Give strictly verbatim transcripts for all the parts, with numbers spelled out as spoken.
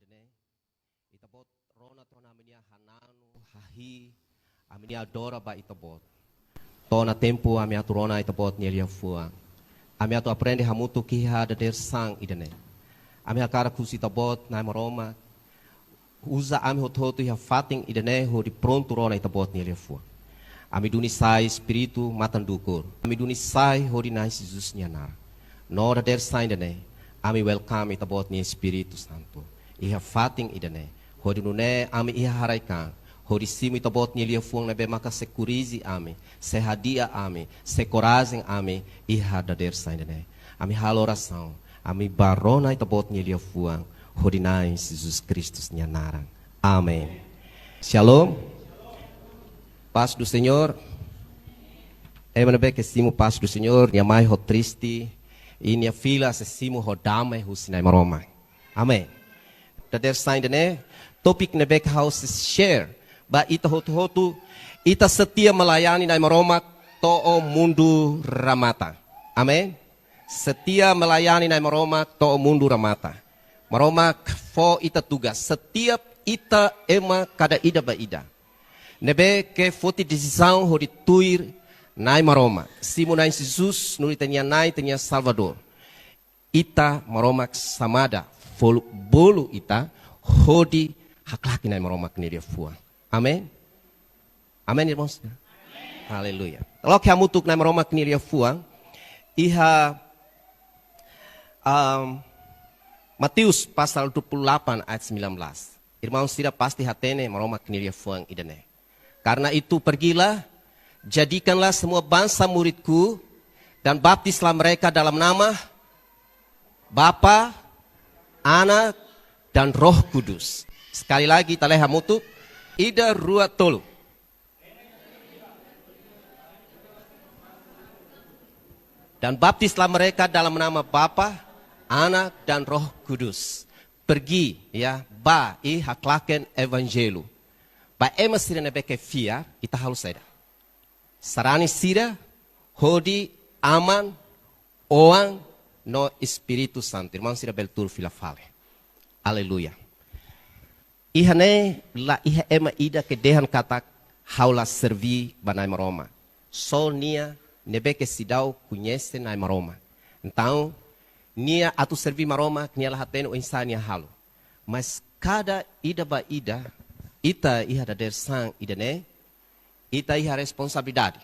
Ita-boot rona tiha ona ami-nia hananu, hahi, ami-nia adora ba Ita-boot. To'o ona tempu ami atu rona Ita-boot nia liafuan. Ami atu aprende hamutuk iha dadeer-saan ida-ne'e. Ami hakarak husu Ita-boot, Na'i Maromak, uza ami hotu-hotu iha fatin ida-ne'e hodi prontu rona Ita-boot nia liafuan. Ami duni sai Espíritu matan-dukur. Ami duni sai hodi Na'i Jesus nia naran. No dadeer-saan ida-ne'e, ami welcome Ita-boot nia Espíritu Santu iha fatin ida-ne'e, hodi nune'e ami iha haraik-an hodi simu Ita-boot nia liafuan ne'ebé maka sei korrije ami, sei hadi'a ami, sei korajen ami iha dadeer-saan ida-ne'e. Ami halo orasaun, ami bá rona Ita-boot nia liafuan hodi Na'i Jesus Kristu nia naran. Amen. Shalom. Paz do Senhor. Ema ne'ebé ke simu paz do Senhor, nia mai ho triste, i nia fila sei simu ho dame husi Na'i Maromak. Amen. Dadeer-saan ida-ne'e, topik ne'ebé ke ha'u sei share ba ita hotu-hotu, ita setia melayani Na'i Maromak to'o mundu remata. Amen. Setia melayani Na'i Maromak to'o mundu remata. Maromak fó ita tugas, setiap ita ema kada ida ba ida ne'ebé ke foti desizaun hodi tuir Na'i Maromak, simu Na'i Jesus nu'udar ita-nia Na'i, ita-nia Salvadór. Ita, Maromak sei manda fó bolu ita hodi haklaken Na'i Maromak nia liafuan. Amen. Amen, irmãos. Aleluia. Loke hamutuk Na'i Maromak nia liafuan iha, um, Mateus pasal dua puluh delapan ayat sembilan belas. Irmãos sira pasti hatene Maromak nia liafuan ida-ne'e. Karena itu pergilah, jadikanlah semua bangsa muridku, dan baptislah mereka dalam nama Bapa, Anak, dan Roh Kudus. Sekali lagi, ita lee hamutuk. Ida, rua, tolu. Dan baptislah mereka dalam nama Bapa, Anak, dan Roh Kudus. Pergi, ya, bá, i haklaken evanjellu ba ema sira ne'ebé ke fiar, ita halo saida? Sarani sira hodi Aman, Oan no Espíritu Santu. Irmãos sira bele tuur fila fali. Aleluia. Iha ne'e la iha ema ida ke dehan katak ha'u la serví ba Na'i Maromak. Só nia ne'ebé ke seidauk koñese Na'i Maromak. Entaun, nia atu serví Maromak, nia la hatene oinsá nia halo. Mas kada ida ba ida, ita iha dadeer-saan ida-ne'e, ita iha responsabilidade.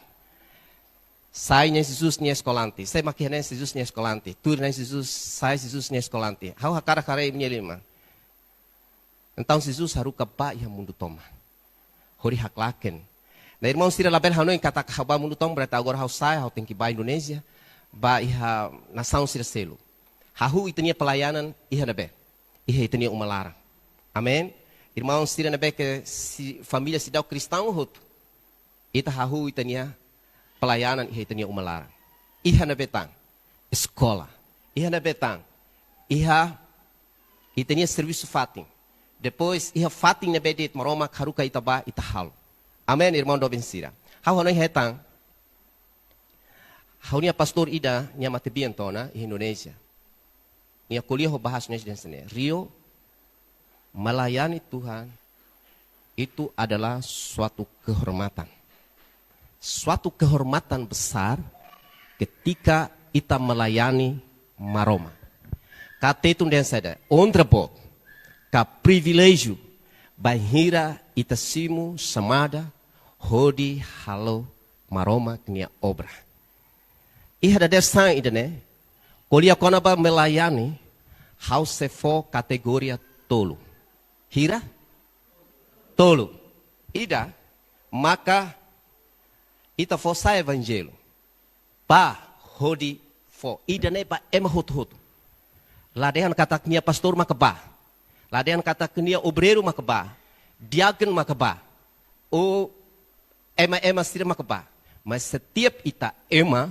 Sai Na'i Jesus nia eskolante, sai mak iha Na'i Jesus nia eskolante, tuir Na'i Jesus, sai Jesus nia eskolante. Ha'u hakarak haree imi-nia liman. Entaun Jesus haruka bá iha mundu tomak hodi haklaken. Nah, irmãos sira labele hanoin katak ha'u bá mundu tomak berarti agora ha'u sai, ha'u tenke bá Indonézia, bá iha nasaun sira seluk. Hahú ita-nia pelayanan iha ne'ebé? Iha ita-nia uma laran. Amen. Irmãos sira ne'ebé ke si, família seidauk kristaun hotu, ita hahú ita-nia pelayanan iha ita-nia uma laran. Iha ne'ebé tan? Eskola. Iha ne'ebé tan? Iha ita-nia servisu fatin. Depois, iha fatin ne'ebé de'it Maromak haruka ita bá, ita halo. Amen, irmaun doben sira. Ha'u hanoin hetan, ha'u-nia pastór ida, nia matebian tiha ona, iha Indonézia. Nia ko'alia ho bahasa Indonézia dehan hanesan ne'e: Rio, melayani Tuhan itu adalah suatu kehormatan. Suatu kehormatan besar ketika ita melayani Maromak. Ka Tetun dehan saida? Onra boot, ka priviléjiu, bainhira ita simu xamada hodi halo Maromak nia obra. Iha dadeer-saan ida-ne'e, ko'alia kona-ba melayani, ha'u sei fó kategoria tolu. Hira? Tolu. Ida, maka ita fó sai evanjellu. Bá hodi fó. Ida-ne'e ba ema hotu-hotu. La dehan katak nia pastór maka bá. La dehan katak nia obreiru maka bá. Diákonu maka bá. Ou ema-ema sira maka bá. Mas setiap ita ema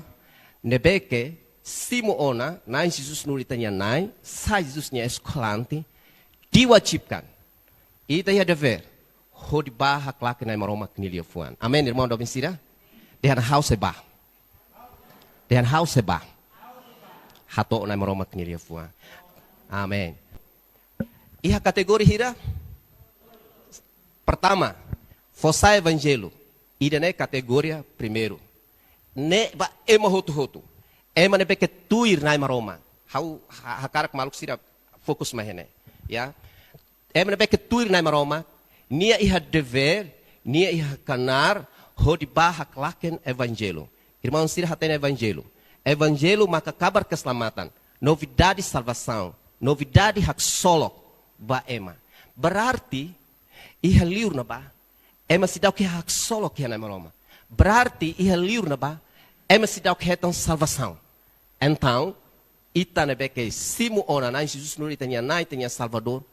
ne'ebé ke simu ona Na'i Jesus nu'udar ita-nia Na'i, sai Jesus nia eskolante, diwajibkan. Ita iha devér hodi bá haklaken Na'i Maromak nia liafuan. Amen, irmaun doben sira? Dehan ha'u sei bá. Dehan ha'u sei bá. Hato'o Na'i Maromak nia liafuan. Amen. Iha kategoria hira? Pertama, fó sai evanjellu. Ida-ne'e kategoria primeiru. Ne'e ba ema hotu-hotu. Ema ne'ebé ke tuir Na'i Maromak. Ha'u ha-, hakarak maluk sira fokus mai iha ne'e. Ya. Ema ne'ebé ke tuir Na'i Maromak, nia iha devér, nia iha knaar hodi bá haklaken evanjellu. Irmaun sira, hatene evanjellu. Evanjellu maka kabar keselamatan, novidade salvasaun, novidade haksolok ba ema. Berarti iha liur ne'ebá ema seidauk iha haksolok iha Na'i Maromak. Berarti iha liur ne'ebá ema seidauk hetan salvasaun. Entaun, ita ne'ebé ke simu ona Na'i Jesus nu'udar ita-nia Na'i, ita-nia Salvadór,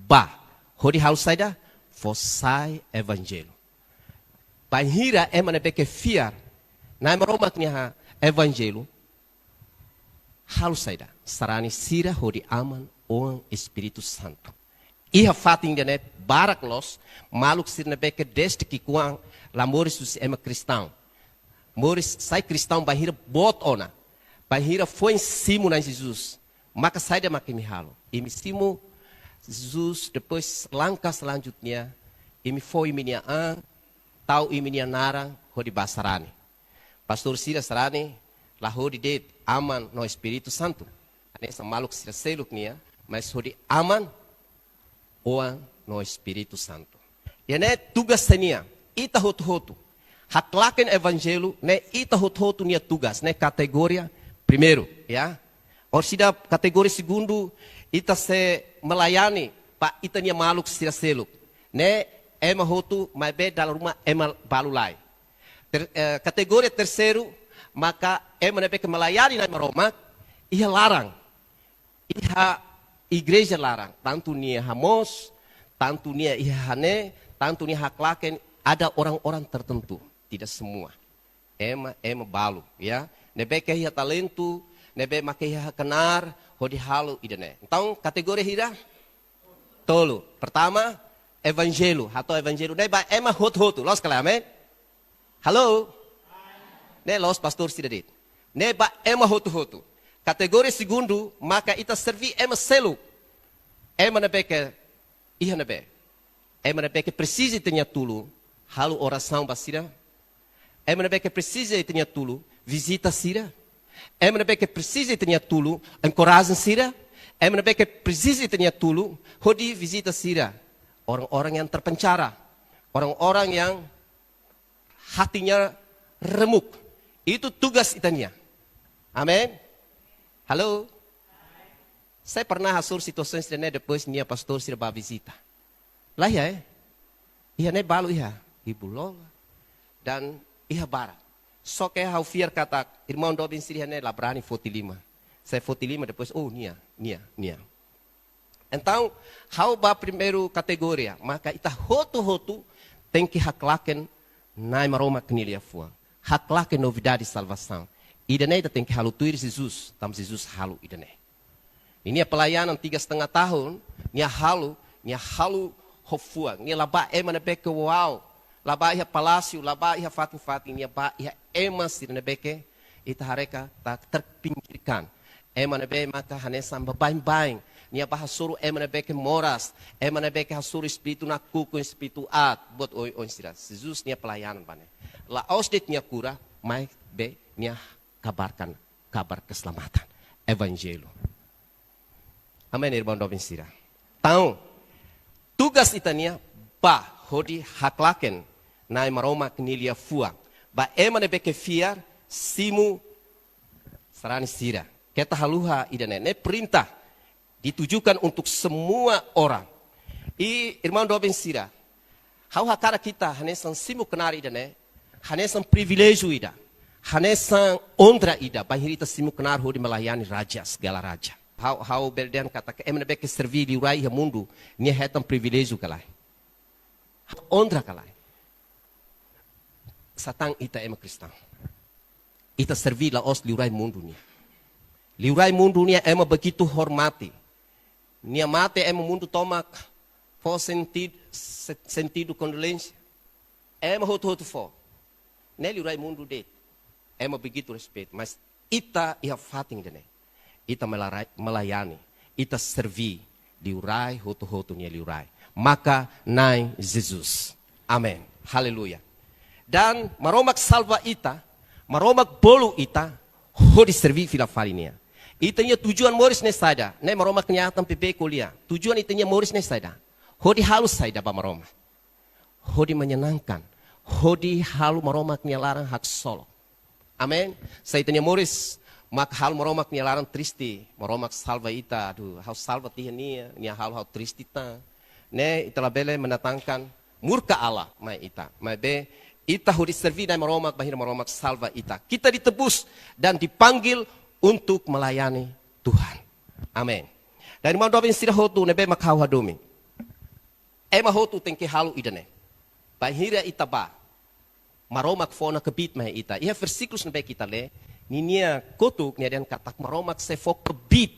bá. Hodi halo saida? Fó sai evanjellu. Bainhira ema ne'ebé ke fiar Na'i Maromak nia evanjellu, halo saida? Sarani sira hodi Aman, Oan, Espíritu Santu. Iha fatin ida-ne'e barak loos, maluk sira ne'ebé ke dezde ki'ikoan la moris husi ema kristaun. Moris sai kristaun bainhira boot ona. Bainhira foin simu Na'i Jesus. Maka saida mak imi halo? Imi simu Jesus, depois langkah selanjutnya, imi fó imi-nia an, tau imi-nia naran hodi bá sarani. Pastór sira sarani la hodi de'it Aman no Espíritu Santu. Hanesan maluk sira seluk nian, mas hodi Aman, Oan no Espíritu Santu. Ida-ne'e tugas ita-nian, ita hotu-hotu. Haklaken evanjellu, ne'e ita hotu-hotu nia tugas, ne'e kategoria primeiru, ya. Orsida kategoria segundu, ita sei melayani ba ita-nia maluk sira seluk. Ne'e ema hotu, maibé dala ruma ema balu lai. Ter-, eh, kategoria terseiru, maka ema ne'ebé ke melayani Na'i Maromak iha laran, iha igreja laran, tantu nia hamoos, tantu nia iha hanesan, tantu nia haklaken, ada orang-orang tertentu, tidak semua. Ema, ema balu, ya. Ne'ebé ke iha talentu, ne'ebé maka iha knaar hodi halo ida-ne'e. Entaun, kategoria hira? Tolu. Pertama, evanjellu, hato'o evanjellu. Ne'e ba ema hotu-hotu, loos ka lae, amen? Halo? Ne'e loos pastór sira de'it. Ne'e ba ema hotu-hotu. Kategoria segundu, maka ita serví ema seluk. Ema ne'ebé ke iha ne'ebé. Ema ne'ebé ke presiza ita-nia tulun, halo orasaun ba sira. Ema ne'ebé ke presiza ita-nia tulun, vizita sira. Ema ne'ebé ke presiza ita-nia tulun, enkoraja sira. Ema ne'ebé ke presiza ita-nia tulun, hodi vizita sira. Orang-orang yang terpenjara, orang-orang yang hatinya remuk. Itu tugas ita-nian. Amen. Halo? Saya pernah hasoru situasaun sira-ne'e, depois nia pastór sira bá vizita. Laiha, eh? Iha ne'e balu iha, ibu lola, dan iha barak. Só ke ha'u fiar katak irmaun doben sira iha ne'e la brani foti liman. Saya foti liman, depois, oh, nia, nia, nia. Entaun, ha'u ba primeiru kategoria, maka ita hotu-hotu tenke haklaken Na'i Maromak nia liafuan. Haklaken novidade salvasaun. Ida-ne'e ita tenke halo tuir Jesus, tanba Jesus halo ida-ne'e. Ninia pelayanan tiga setengah tahun, nia halo, nia halo ho fuan, nia la bá ema ne'ebé ke wow, la bá iha palásiu, la bá iha fatin-fatin, nia bá iha ema sira ne'ebé ke ita haree katak terpinggirkan. Ema ne'ebé maka hanesan baibain, nia bá hasoru ema ne'ebé ke moras, ema ne'ebé ke hasoru espíritu nakukun, espíritu aat, buat oioin sira. Jesus nia pelayanan ba ne'e. La'ós de'it nia kura, maibé nia kabarkan kabar keselamatan, evanjellu. Amen, irmaun doben sira. Entaun, tugas ita-nian bá hodi haklaken Na'i Maromak nia liafuan ba ema ne'ebé ke fiar, simu sarani sira. Keta haluha ida-ne'e, ne'e perintah ditujukan untuk semua orang. I irmaun doben sira, ha'u hakarak ita hanesan simu knaar ida-ne'e, hanesan priviléjiu ida, hanesan onra ida, bainhira ita simu knaar hodi melayani Raja segala raja. Ha'u, ha'u bele dehan katak ema ne'ebé ke serví liurai iha mundu, nia hetan priviléjiu ka lae? Onra ka lae? Satán ita ema kristaun. Ita serví la'ós liurai mundu nian. Liurai mundu nian ema begitu hormati. Nia mate ema mundu tomak fó sentidu, se-, sentidu kondolénsia. Ema hotu-hotu fó. Ne'e liurai mundu de'it. Ema begitu respeitu. Mas ita iha fatin ida-ne'e. Ita melarai-, melayani. Ita serví. Liurai, hotu-hotu nia liurai. Maka Na'i Jesus. Amen. Haleluya. Dan Maromak salva ita, Maromak bolu ita, hodi serví fila fali nia. Ita-nia tujuan moris ne'e saida, ne'e Maromak nia atan beibeik ko'alia. Tujuan ita-nia moris ne'e saida. Hodi halo saida ba Maromak. Hodi menyenangkan. Hodi halo Maromak nia laran haksolok. Amen. Se ita-nia moris mak halo Maromak nia laran triste, Maromak salva ita, aduh, ha'u salva tiha nia, nia halo ha'u triste tan. Ne'e, ita labele mendatangkan murka Allah mai ita. Maibé, ita hodi serví Na'i Maromak, bainhira Maromak salva ita. Kita ditebus dan dipanggil untuk melayani Tuhan. Amen. Dan irmaun doben sira hotu ne'ebé mak ha'u hadomi. Ema hotu tenke halo ida-ne'e. Bainhira ita bá, Maromak fó ona kbiit mai ita. Iha versíkulu ne'ebé ita lee, ninia kotuk nia dehan katak Maromak sei fó kbiit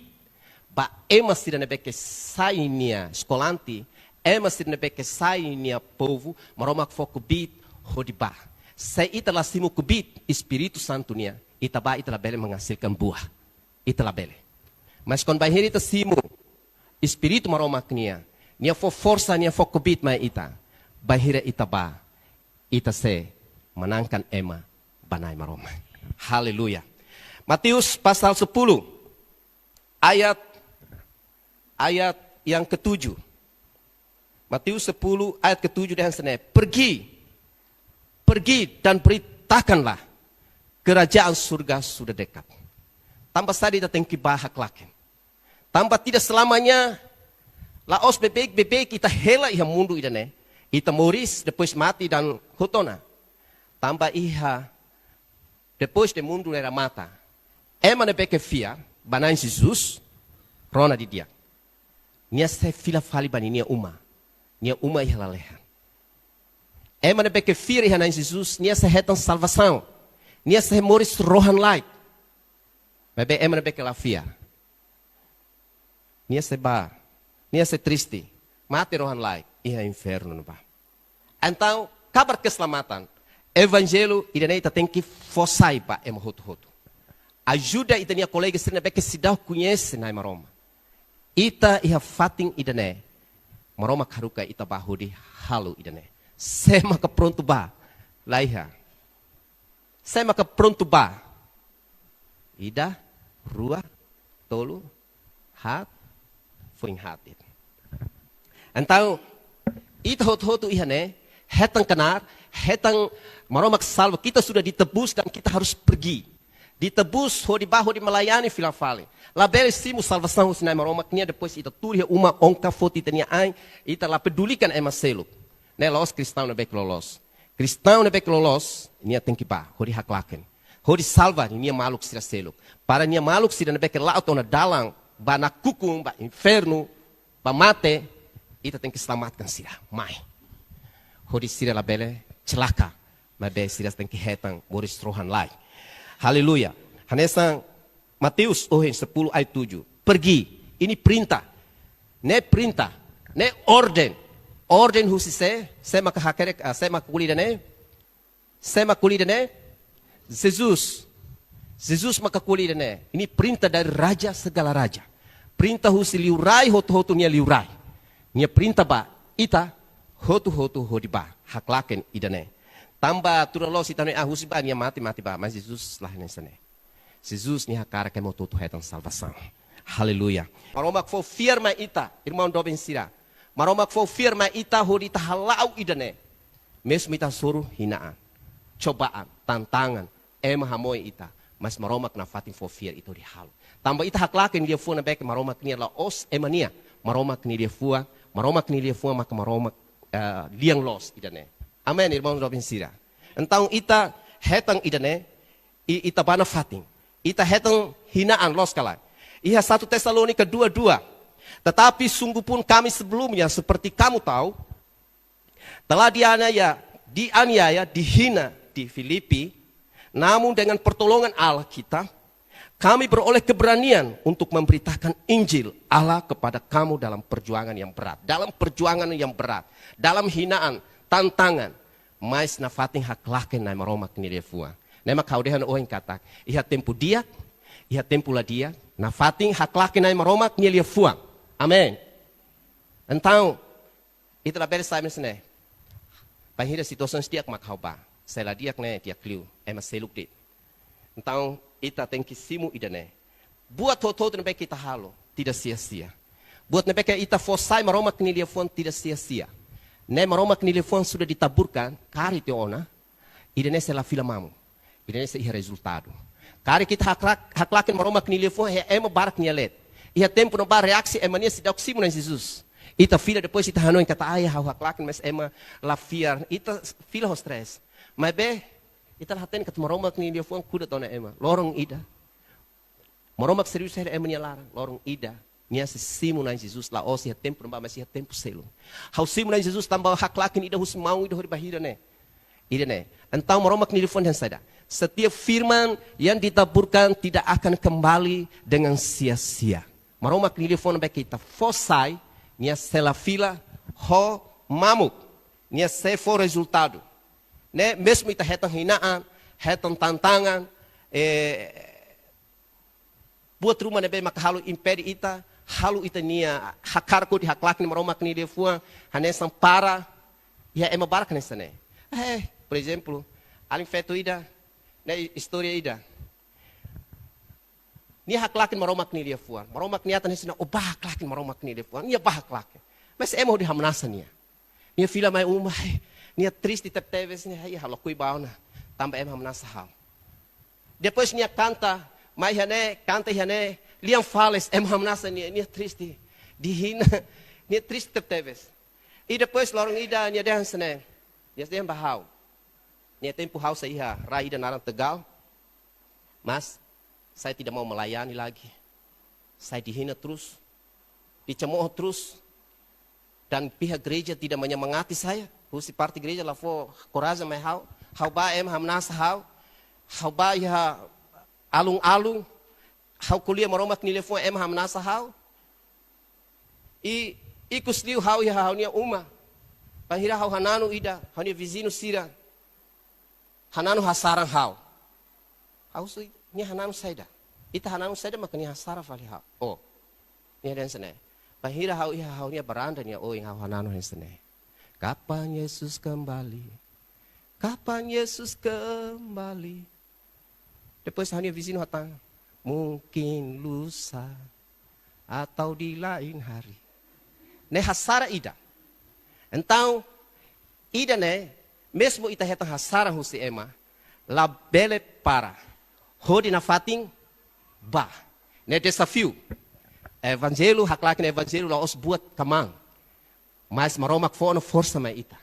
ba ema sira ne'ebé ke sai nia eskolante, ema sira ne'ebé ke sai nia povu, Maromak fó kbiit hodi bá. Se ita la simu kbiit Espíritu Santu nian, ita bá, ita labele menghasilkan buah. Ita labele. Mas kuandu bainhira ita simu Espíritu Maromak nian, nia fó forsa, nia fó kbiit mai ita. Bainhira ita bá, ita sei menangkan ema ba Na'i Maromak. Haleluya. Mateus pasal sepuluh, ayat, ayat yang ketujuh. Mateus sepuluh ayat ketujuh dehan hanesan ne'e, "Pergi, pergi dan beritakanlah, kerajaan surga sudah dekat." Tanba saida ita tenke bá haklaken? Tanba tidak selamanya la'ós beibeik-beibeik ita hela iha mundu ida-ne'e. Ita moris, depois mate dan hotu ona. Tanba iha, depois de mundo remata, ema ne'ebé ke fiar ba Na'i Jesus, rona didi'ak. Nia sei fila fali ba ninia uma. Nia uma iha lalehan. Ema ne'ebé ke fiar iha Na'i Jesus, nia sei hetan salvasaun. Nia sei moris rohan-laek. Maibé ema ne'ebé ke la fiar, nia sei bá, nia sei triste, mate rohan-laek, iha infernu ne'ebá. Entaun, kabar keselamatan, evanjellu ida-ne'e ita tenke fó sai ba ema hotu-hotu. Ajuda ita-nia kolega sira ne'ebé ke seidauk koñese Na'i Maromak. Ita iha fatin ida-ne'e, Maromak haruka ita bá hodi halo ida-ne'e. Sé maka prontu bá? Laiha. Sé maka prontu bá? Ida, rua, tolu, haat, foin haat de'it. Entaun, ita hotu-hotu iha ne'e, hetan knaar, hetan Maromak salva, kita sudah ditebus dan kita harus pergi. Ditebus hodi bá, hodi melayani fila fali. Labele simu salvasaun husi Na'i Maromak nian, depois ita tuur iha uma, ongka, foti ita-nia ain, ita la pedulikan ema seluk. Ne'e la'ós kristaun ne'ebé ke loloos. Kristaun ne'ebé ke loloos, nia tenke bá, hodi haklaken, hodi salva ninia maluk sira seluk. Para nia maluk sira ne'ebé ke la'o to'o ona dalan ba nakukun, ba infernu, ba mate, ita tenke selamatkan sira mai. Hodi sira labele celaka, maibé sira tenke hetan moris rohan-laek. Haleluya. Hanesan Mateus ohin sepuluh ayat tujuh. Pergi. Ini perintah. Ne'e perintah. Ne'e orden. Orden husi sé? Sé maka hakerek, ah, sé maka ko'alia ida-ne'e? Sé maka ko'alia ida-ne'e? Jesus. Jesus maka ko'alia ida-ne'e. Ini perintah dari Raja segala raja. Perintah husi Liurai hotu-hotu nia Liurai. Nia perintah ba ita hotu-hotu hodi bá haklaken ida-ne'e. Tanba tuir loos ita-nia an husi bá, nia mate, mate bá, mas Jesus la hanesan ne'e. Jesus nia hakarak ema hotu-hotu hetan salvasaun. Haleluya. Maromak fó fiar mai ita, irmaun doben sira. Maromak fó fiar mai ita hodi ita hala'o ida-ne'e. Mezmu ita hasoru hinaan, cobaan, tantangan, ema hamoe ita, mas Maromak nafatin fó fiar ita hodi halo. Tanba ita haklaken liafuan ne'ebé ke Maromak nian, la'ós ema nian. Maromak nia liafuan, Maromak nia liafuan maka Maromak, eh, lian loos ida-ne'e. Amen, irmaun doben sira. Entaun ita hetan ida-ne'e, i-, ita bá nafatin. Ita hetan hinaan, loos ka lae? Iha satu Tesalonika dua dua. Tetapi sungguhpun kami sebelumnya, seperti kamu tahu, telah dianiaya, dianiaya, dihina di Filipi, namun dengan pertolongan Allah kita, kami beroleh keberanian untuk memberitakan Injil Allah kepada kamu dalam perjuangan yang berat. Dalam perjuangan yang berat, dalam hinaan, tantangan, mas nafatin haklaken Na'i Maromak nia liafuan. Ne'e mak ha'u dehan ohin katak, iha tempu di'ak, iha tempu la di'ak, nafatin haklaken Na'i Maromak nia liafuan. Amen. Entaun, ita labele sai hanesan ne'e. Bainhira situasaun di'ak mak ha'u bá. Se la di'ak ne'e, di'ak liu, ema seluk de'it. Entaun, ita tenke simu ida-ne'e. Buat hotu-hotu ne'ebé ke ita halo, tidak sia-sia. Buat ne'ebé ke ita fó sai Maromak nia liafuan tidak sia-sia. Ne'e Maromak nia liafuan sudah ditaburkan, karik ita ona, ida-ne'e sei la fila mamuk. Ida-ne'e sei iha rezultadu. Karik ita haklaken, haklaken Maromak nia liafuan, iha ema barak nia leet. Iha tempu ne'ebá reaksi ema nia seidauk simu Na'i Jesus. Ita fila depois ita hanoin katak, "Ai, ha'u haklaken, mas ema la fiar." Ita fila ho stress. Maibé, ita la hatene katak Maromak nia liafuan kuda tiha ona ema. Loron ida. Maromak servisu iha ema nia laran, loron ida. Nia sei simu Na'i Jesus, la'ós iha tempu ne'ebá, mas iha tempu seluk. Ha'u simu Na'i Jesus tanba haklaken ida husi maun ida hodi bá hira ne'e. Ida-ne'e. Entaun Maromak nia liafuan dehan saida? Setiap firman yang ditaburkan tidak akan kembali dengan sia-sia. Maromak nia liafuan ne'ebé ke ita fó sai, nia sei la fila ho mamuk. Nia sei fó rezultadu. Ne'e, mezmu ita hetan hinaan, hetan tantangan, eh, buat ruma ne'ebé maka halo impede ita, halo ita-nia hakarak hodi haklaken Maromak nia liafuan, hanesan para, iha ema barak hanesan ne'e. Eh, por ezemplu, alin feto ida, ne'e istória ida. Nia haklaken Maromak nia liafuan. Maromak nia atan hanesan ne'e, "Ó bá haklaken Maromak nia liafuan." Nia bá haklaken. Mas ema hodi hamnasa nia. Nia fila mai uma, eh, nia triste tebetebes, nia, "Ai, ha'u lakohi bá ona. Tanba ema hamnasa ha'u." Depois nia kanta, mai iha ne'e, kanta iha ne'e, lian fales, ema hamnasa nia, nia triste. Dihina, nia triste tebetebes. I depois loron ida, nia dehan hanesan ne'e. Nia dehan ba ha'u. Nia tempu ha'u sei iha rai ida naran Tegal. Mas, saya tidak mau melayani lagi. Saya dihina terus, dicemooh terus, dan pihak gereja tidak menyemangati saya. Husi parte gereja la fó korajen mai ha'u. Ha'u bá ema hamnasa ha'u. Ha'u bá iha alun-alun. Ha'u ko'alia Maromak nia liafuan, ema hamnasa ha'u. I, ikus liu ha'u iha ha'u-nia uma. Bainhira ha'u hananu ida, ha'u-nia viziñu sira hananu hasaran ha'u. Ha'u husu, "Nia hananu saida? Ita hananu saida maka nia hasara fali ha'u?" Oh. Nia dehan hanesan ne'e. Bainhira ha'u iha ha'u-nia varanda nia oin, ha'u hananu hanesan ne'e. "Kapan Yesus kembali? Kapan Yesus kembali?" Depois ha'u-nia viziñu hatán, "Mungkin lusa atau di lain hari." Ne'e hasara ida. Entaun, ida-ne'e, mezmu ita hetan hasara husi ema, labele para. Hodi nafatin bá. Ne'e dezafiu. Evanjellu, haklaken evanjellu la'ós buat kmaan. Mas Maromak fó ona forsa mai ita.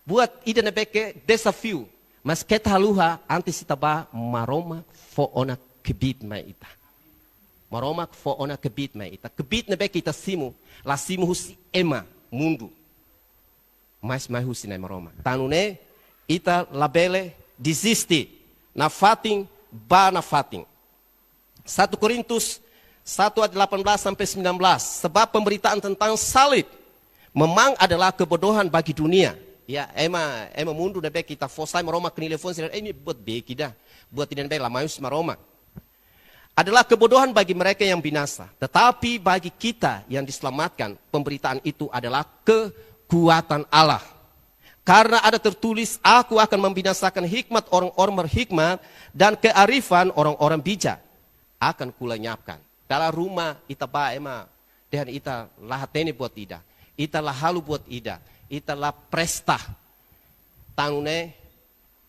Buat ida ne'ebé ke dezafiu. Mas keta haluha, antes ita bá, Maromak fó ona kbiit mai ita. Maromak fó ona kbiit mai ita. Kbiit ne'ebé ke ita simu, la simu husi ema, mundu. Mas mai husi Na'i Maromak. Tan ne'e, ita labele deziste. Nafatin, bá nafatin. Satu Korintus satu ayat delapan belas sampai sembilan belas. Sebab pemberitaan tentang salib memang adalah kebodohan bagi dunia. Ya, ema, ema mundu ne'ebé ke ita fó sai Maromak nia liafuan sira, "Eh, ne'e buat beik ida. Buat ida ne'ebé la mai husi Maromak." "Adalah kebodohan bagi mereka yang binasa. Tetapi bagi kita yang diselamatkan, pemberitaan itu adalah kekuatan Allah. Karena ada tertulis, 'Aku akan membinasakan hikmat orang-orang berhikmat dan kearifan orang-orang bijak akan kulenyapkan.'" Dala ruma ita bá ema dehan ita la hatene buat ida, ita la halo buat ida, ita la presta. Tan ne'e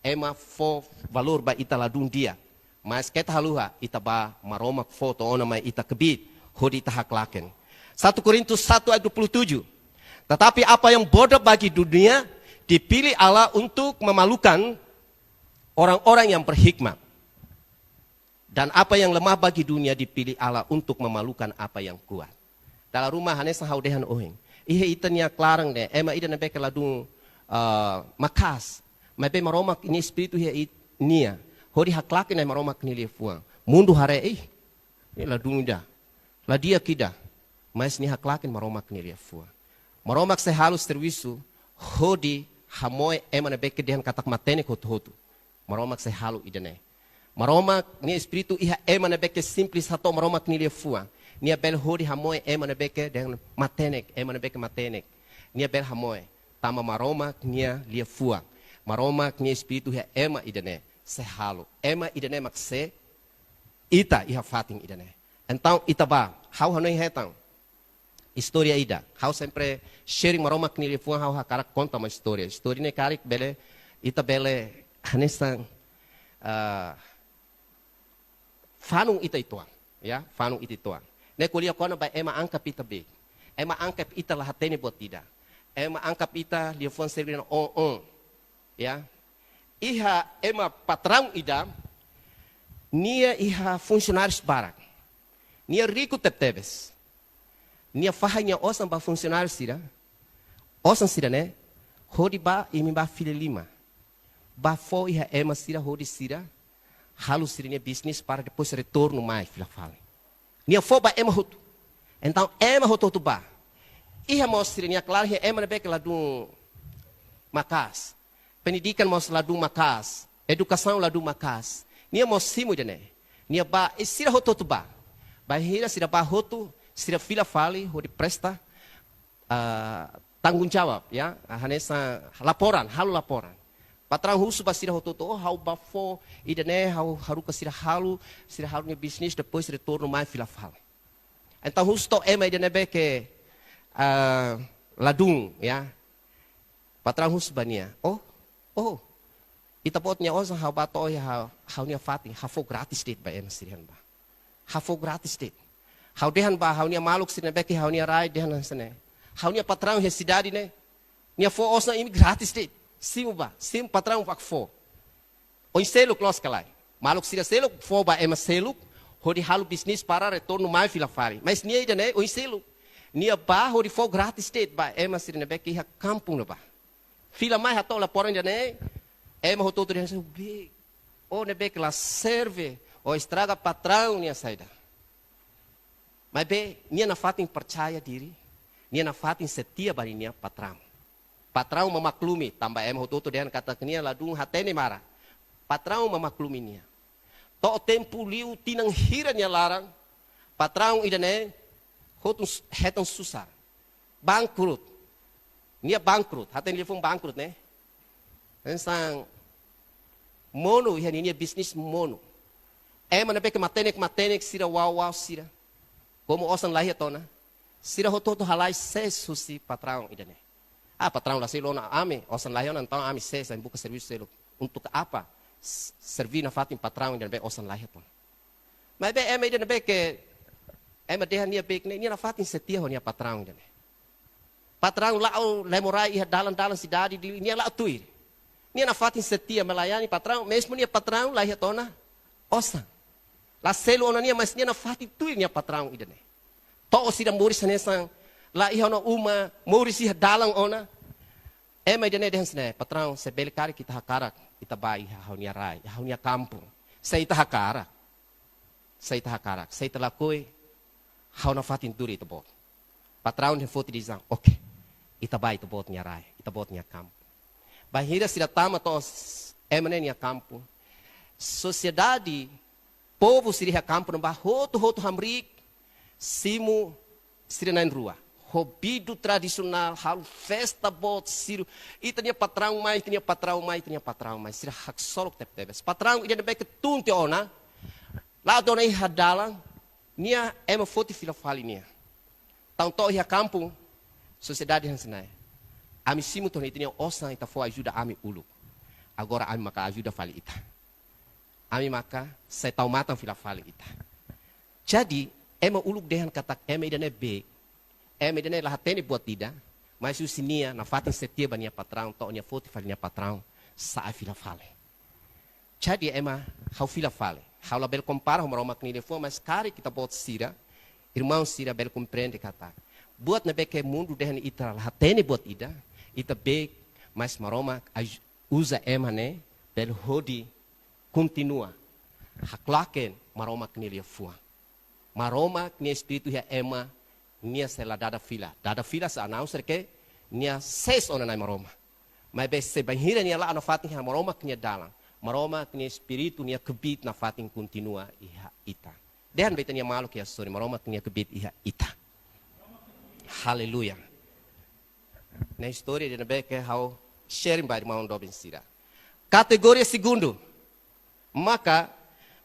ema fó valór ba ita ladún di'ak. Mas keta haluha, ita bá, Maromak fó tiha ona mai ita kbiit, hodi ita haklaken. Satu Korintus satu ayat dua puluh tujuh. "Tetapi apa yang bodoh bagi dunia, dipilih Allah untuk memalukan orang-orang yang berhikmat. Dan apa yang lemah bagi dunia, dipilih Allah untuk memalukan apa yang kuat." Dala ruma hanesan ha'u dehan ohin. Iha ita-nia klaran ne'e, ema ida ne'ebé ke ladún, ah, maka'as. Maibé Maromak nia Espíritu iha it-, nia. Hodi haklaken Maromak nia liafuan. Mundu haree, ih, ne'e ladún ida. La di'ak ida. Mas nia haklaken Maromak nia liafuan. Maromak sei halo servisu, hodi hamoe ema ne'ebé ke dehan katak matenek hotu-hotu. Maromak sei halo ida-ne'e. Maromak nia Espíritu iha ema ne'ebé ke simples hato'o Maromak nia liafuan. Nia bele hodi hamoe ema ne'ebé ke dehan matenek, ema ne'ebé ke matenek. Nia bele hamoe. Tanba Maromak nia liafuan. Maromak nia Espíritu iha ema ida-ne'e sei halo. Ema ida-ne'e mak sei ita iha fatin ida-ne'e. Entaun ita bá, ha'u hanoin hetan istória ida. Ha'u sempre sharing Maromak nia liafuan, ha'u hakarak konta mai istória. Istória ne'e karik bele, ita bele hanesan, ah, fanun ita uitoan, ya, fanun ita uitoan. Ne'e ko'alia kona-ba ema angkap ita beik. Ema angkap ita la hatene buat ida. Ema angkap ita liafuan servisu on on, ya. Iha ema patraun ida, nia iha funsionáriu barak. Nia riku tebetebes. Nia fahe nia osan ba funsionáriu sira. Osan sira-ne'e, hodi bá, imi bá fila lima. Bá fó iha ema sira hodi sira halo sira-nia bisnis para depois retornu mai fila fali. Nia fó ba ema hotu. Entaun ema hotu-hotu bá. Iha mós sira-nia klaran iha ema ne'ebé ke ladún maka'as. Pendidikan mós ladún maka'as. Edukasaun ladún maka'as. Nia mós simu ida-ne'e. Nia bá, i sira hotu-hotu bá. Bainhira sira bá hotu, sira fila fali hodi presta, ah, tanggung jawab, ya, hanesan laporan, halo laporan. Patraun husu ba sira hotu-hotu, oh, ha'u bá fó ida-ne'e, ha'u haruka sira halo, sira halo nia bisnis, depois retornu mai fila fali. Entaun husu to'o ema ida ne'ebé ke, ah, ladún, ya. Patraun husu ba nia, oh, oh, ita-boot nia osan ha'u bá to'o iha ha'u, ha'u-nia fatin, ha'u fó gratis de'it ba ema sira-ne'ebá. Ha'u fó gratis de'it. Ha'u dehan ba ha'u-nia maluk sira ne'ebé ke ha'u-nia rai dehan hanesan ne'e. Ha'u-nia patraun iha sidade ne'e, nia fó osan imi gratis de'it. Simu bá, simu patraun bá fó. Oin seluk loos ka lae. Maluk sira seluk, fó ba ema seluk, hodi halo bisnis para retornu mai fila fali. Mas nia ida-ne'e, oin seluk. Nia bá hodi fó gratis de'it ba ema sira ne'ebé ke iha kampung ne'ebá. Fila mai hato'o laporan ida-ne'e, ema hotu-hotu dehan hanesan, be, ó ne'ebé ke la serve, ó estraga patraun nia saida. Maibé, nia nafatin percaya diri, nia nafatin setia ba nia patraun. Patraun mamaklumi, tanba ema hotu-hotu dehan katak nia ladún hatene maran. Patraun mamaklumi nia. To'o tempu liu tinan hira nia laran, patraun ida-ne'e hotu s-, hetan susar. Bangkrut. Nia bangkrut, hatene liafuan bangkrut ne'e. Hanesan monu, iha ninia bisnis monu. Ema ne'ebé ke matenek-matenek sira, wau-wau sira. Komu osan laiha tiha ona. Sira hotu-hotu halai sees husi patraun ida-ne'e. Ah, patraun la selu ona ami, osan laiha ona, entaun ami sees, ami buka servisu seluk. Untuk apa? S-, serví nafatin patraun ida ne'ebé osan laiha tiha ona. Maibé ema ida ne'ebé ke, ema dehan nia beik ne'e, nia nafatin setia ho nia patraun ida-ne'e. Patraun la'o lemo-rai iha dalan-dalan sidade Dili, nia la'o tuir. Nia nafatin setia melayani patraun, mezmu nia patraun laiha tiha ona osan. La selu ona nia, mas nia nafatin tuir nia patraun ida-ne'e. To'o sira moris hanesan, la iha ona uma, moris iha dalan ona. Ema ida-ne'e dehan hanesan ne'e, patraun, se bele karik ita hakarak, ita bá iha ha'u-nia rai, iha ha'u-nia kampung. Se ita hakarak. Se ita hakarak, se ita lakohi, ha'u nafatin tuir ita-boot. Patraun dehan foti dehan, oke. Ita bá ita-boot nia rai, ita-boot nia kampung. Bainhira sira tama to'o s-, ema ne'e nia kampung. Sosiedade, povu sira iha kampung ne'ebá hotu-hotu hamriik, simu sira na'in-rua. Ho bidu tradisionál, halo festa boot, sira, ita-nia patraun mai, ita-nia patraun mai, ita-nia patraun mai. Sira haksolok tebetebes. Patraun ida ne'ebé ke tun tiha ona, la'o tiha ona iha dalan, nia ema foti fila fali nia. Entaun to'o iha kampung, sosiedade hanesan ne'e. Ami simu tiha ona ita-nia osan, ita fó ajuda ami uluk. Agora ami maka ajuda fali ita. Ami maka sei tau matan fila fali ita. Jadi, ema uluk dehan katak ema ida-ne'e beik, ema ida-ne'e la hatene buat ida, mas husi nia nafatin setia ba nia patraun, to'o nia foti fali nia patraun, sa'e fila fali. Jadi ema, ha'u fila fali. Ha'u labele kompara ho Maromak nia liafuan, mas karik ita-boot sira, irmaun sira bele komprende katak buat ne'ebé ke mundu dehan ita la hatene buat ida, ita beik, mas Maromak aj-, uza ema ne'e, bele hodi kontinua haklaken Maromak nia liafuan. Maromak nia Espíritu iha ema, nia sei la dada fila. Dada fila sá, a não ser que nia sees ona Na'i Maromak. Maibé se bainhira nia la'o nafatin iha Maromak nia dalan, Maromak nia Espíritu nia kbiit nafatin kontinua iha ita. Dehan ba ita-nia maluk iha sorin, Maromak nia kbiit iha ita. Haleluya. Ne'e istória ida ne'ebé ke ha'u sharing ba irmaun doben sira. Kategoria segundu. Maka,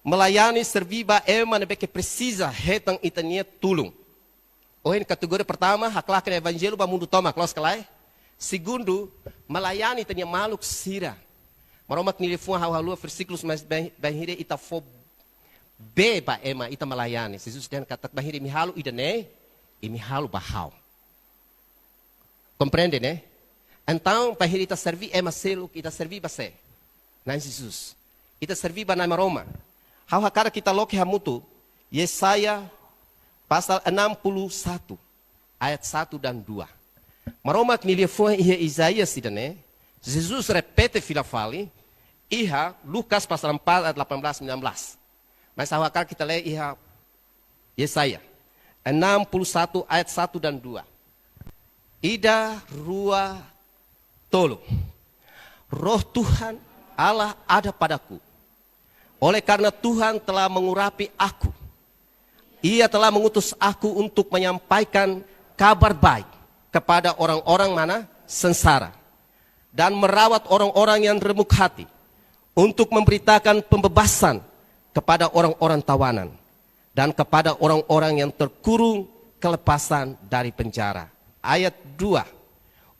melayani, serví ba ema ne'ebé ke presiza hetan ita-nia tulun. Ohin kategoria pertama, haklaken evanjellu ba mundu tomak, loos ka lae? Segundu, melayani ita-nia maluk sira. Maromak nia liafuan, ha'u haluha versíkulus, mas bain-, bainhira ita fó bee ba ema, ita melayani. Jesus dehan katak bainhira imi halo ida-ne'e, imi halo ba ha'u. Komprende, ne'e? Entaun, bainhira ita serví ema seluk, ita serví ba sé? Na'i Jesus. Ita serví ba Na'i Maromak. Ha'u hakarak ita loke hamutuk Yesaya pasal enam puluh satu, ayat satu dan dua. Maromak nia liafuan iha Isaías ida-ne'e, Jesus repete fila fali iha Lukas pasal empat ayat delapan belas, sembilan belas. Mas ha'u hakarak ita lee iha Yesaya enam puluh satu ayat satu dan dua. Ida, rua, tolu. Roh Tuhan Allah ada padaku. Oleh karena Tuhan telah mengurapi aku. Ia telah mengutus aku untuk menyampaikan kabar baik kepada orang-orang mana sengsara dan merawat orang-orang yang remuk hati, untuk memberitakan pembebasan kepada orang-orang tawanan, dan kepada orang-orang yang terkurung kelepasan dari penjara. Ayat dua,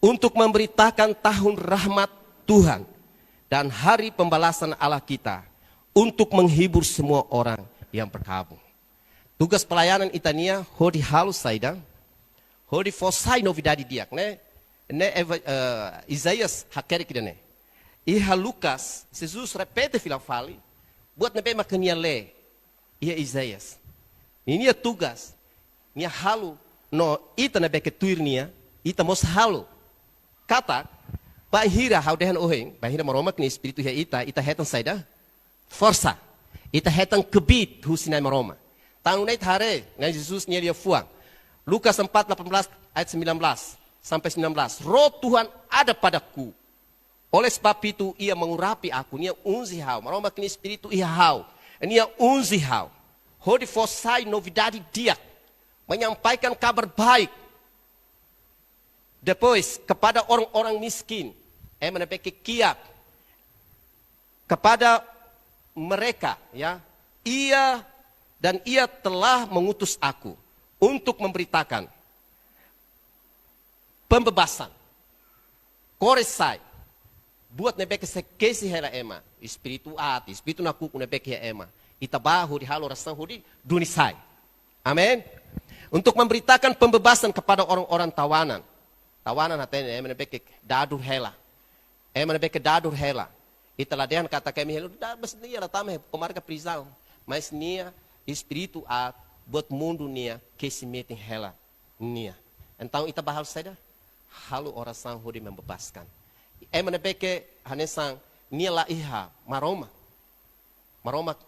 untuk memberitakan tahun rahmat Tuhan dan hari pembalasan Allah kita, untuk menghibur semua orang yang berkabung. Tugas pelayanan ita-nia hodi halo saida? Hodi fó sai novidade di'ak, ne'e? Ne'e eva-, eh, Isaías hakerek ida-ne'e. Iha Lukas, Jesus repete fila fali buat ne'ebé mak nia lee iha Isaías. Ninia tugas, nia halo, no ita ne'ebé ke tuir nia, ita mós halo. Katak, bainhira ha'u dehan ohin, bainhira Maromak nia Espíritu iha ita, ita hetan saida? Forsa. Ita hetan kbiit husi Na'i Maromak. Tan ne'e ita haree, Na'i Jesus nia liafuan. Lukas empat delapan belas ayat sembilan belas sampai sembilan belas. Roh Tuhan ada padaku. Oleh sebab itu, ia mengurapi aku, nia unji ha'u. Maromak nia Espíritu iha ha'u, nia unji ha'u. Hodi fó sai novidade di'ak. Menyampaikan kabar baik. Depois, kepada orang-orang miskin. Ema ne'ebé ke kiak. Kepada mereka, ya. Ia, dan ia telah mengutus aku untuk memberitakan pembebasan. Kore sai buat ne'ebé ke sei kesi hela ema. Espíritu aat, espíritu nakukun ne'ebé ke iha ema. Ita bá hodi halo orasaun hodi duni sai. Amen. Untuk memberitakan pembebasan kepada orang-orang tawanan. Tawanan hatene ema ne'ebé ke dadur hela. Ema ne'ebé ke dadur hela. Ita la dehan katak ema hela, da, mas nia la tama iha komarka prizaun. Mas nia espíritu aat, buat mundu nia kesi metin hela nia. Entaun ita bá halo saida? Halo orasaun hodi membebaskan. Ema ne'ebé ke hanesan nia la iha Maromak. Maromak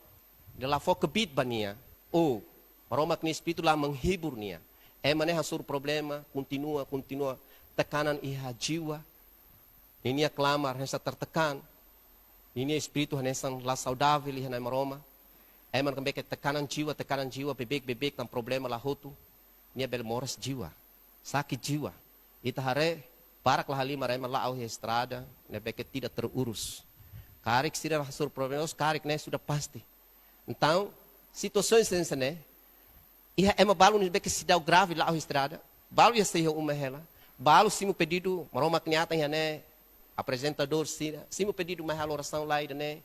nia la fó kbiit ba nia. Ou Maromak nia Espíritu la menghibur nia. Ema ne'e hasoru problema, kontinua, kontinua. Tekanan iha jiwa. Ninia klamar hanesan tertekan. Ninia espíritu hanesan la saudavel iha Na'i Maromak. Ema ne'ebé ke tekanan jiwa, tekanan jiwa, beibeik, beibeik, tan problema la hotu. Nia bele moras jiwa. Sakit jiwa. Ita haree, barak la halimar ema la'o iha estrada, ne'ebé ke tidak terurus. Karik sira hasoru problema, os karik ne'e sudah pasti. Entaun, situasaun hanesan ne'e, iha ema balu ne'ebé ke seidauk grave la'o iha estrada, balu iha sei iha uma hela, balu simu pedidu, Maromak nia atan iha ne'e, aprezentadór sira, simu pedidu mai halo orasaun lai ida-ne'e,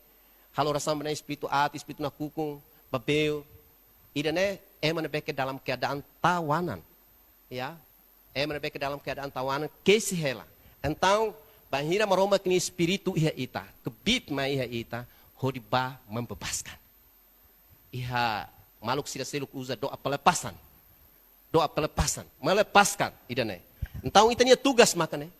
halo orasaun ba Na'i espíritu aat, espíritu nakukun, babeu, ida-ne'e, ema ne'ebé ke dalam keadaan tawanan, ya, ema ne'ebé ke dalam keadaan tawanan, kesi hela. Entaun, bainhira Maromak nia Espíritu iha ita, kbiit mai iha ita, hodi bá membebaskan. Iha maluk sira seluk uza doa pelepasan. Doa pelepasan, melepaskan, ida-ne'e. Entaun ita-nia tugas maka ne'e,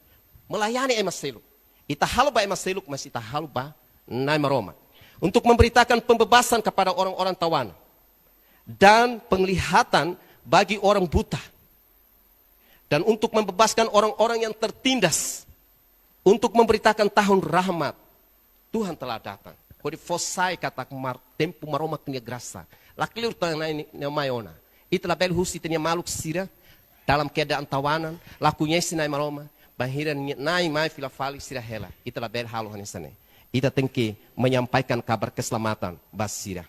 melayani ema seluk. Ita halo ba ema seluk, mas ita halo ba Na'i Maromak. Untuk memberitakan pembebasan kepada orang-orang tawanan. Dan penglihatan bagi orang buta. Dan untuk membebaskan orang-orang yang tertindas. Untuk memberitakan tahun rahmat. Tuhan telah datang. Hodi fó sai katak mar-, tempu Maromak nia grasa. La kleur tan Na'i nia mai ona. Ita labele husu ita-nia maluk sira dalam keadaan tawanan, la koñese Na'i Maromak, bainhira Na'i mai fila fali sira hela. Ita labele halo hanesan ne'e. Ita tenke menyampaikan kabar keselamatan ba sira.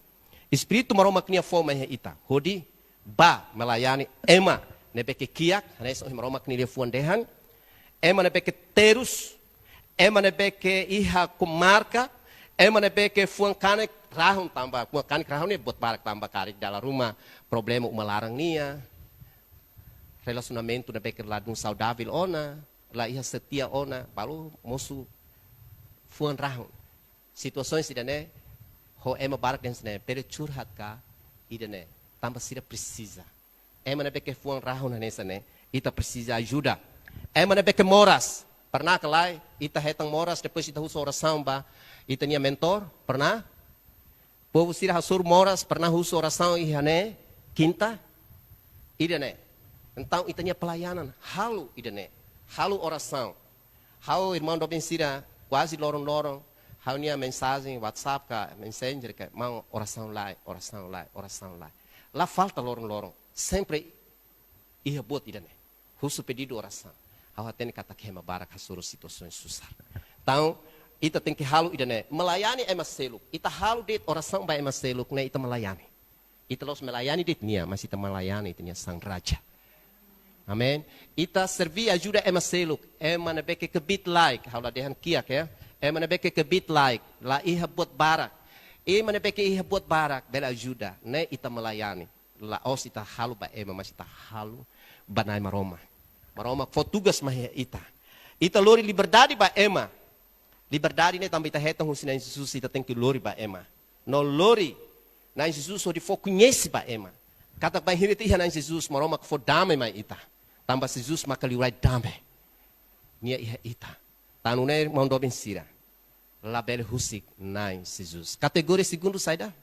Espíritu Maromak nia fó mai iha ita hodi bá melayani ema ne'ebé ke kiak, hanesan ohin Maromak nia liafuan dehan, ema ne'ebé ke terus, ema ne'ebé ke iha komarka, ema ne'ebé ke fuan kanek rahun tanba, fuan kanek rahun ne'e buat barak tanba karik dala ruma problema uma laran nian, relasionamentu ne'ebé ke ladún saudavel ona, la iha setia ona, balu mosu fuan rahun. Situasaun ida-ne'e, ho ema barak dehan hanesan ne'e, bele curhat ka ida-ne'e, tanba sira presiza. Ema ne'ebé ke fuan rahun hanesan ne'e, ita presiza ajuda. Ema ne'ebé ke moras, pernah ka lae, ita hetan moras, depois ita husu orasaun ba ita-nia mentór, pernah? Povu sira hasoru moras, pernah husu orasaun iha ne'e, kinta, ida-ne'e. Entaun ita-nia pelayanan, halo ida-ne'e, halo orasaun. Ha'u irmaun doben sira, kuaze loron-loron, ha'u-nia mensajen WhatsApp ka, Messenger ka, maun orasaun lai, orasaun lai, orasaun lai. La falta loron-loron, sempre iha buat ida-ne'e. Husu pedidu orasaun. Ha'u hatene katak ema barak hasoru situasaun susar. Entaun, ita tenke halo ida-ne'e, melayani ema seluk. Ita halo de'it orasaun ba ema seluk, ne'e ita melayani. Ita la'ós melayani de'it nia, mas ita melayani ita-nia Sang Raja. Amen. Ita serví ajuda ema seluk, ema ne'ebé ke kbiit-laek, ha'u la dehan kiak ya. Ema ne'ebé ke kbiit-laek, la iha buat barak. Ema ne'ebé ke iha buat barak, bele ajuda. Ne'e ita melayani. La'ós ita halo ba ema, mas ita halo ba Na'i Maromak. Maromak fó tugas mai iha ita. Ita lori liberdade ba ema. Liberdade ne'e tanba ita hetan husi Na'i Jesus, ita tenke lori ba ema. No lori Na'i Jesus hodi fó koñese ba ema katak bainhira ita iha Na'i Jesus, Maromak fó dame mai ita. Tanba Jesus maka liurai dame. Nia iha ita. Tan ne'e irmaun doben sira, labele husik Na'i Jesus. Kategoria segundu saida?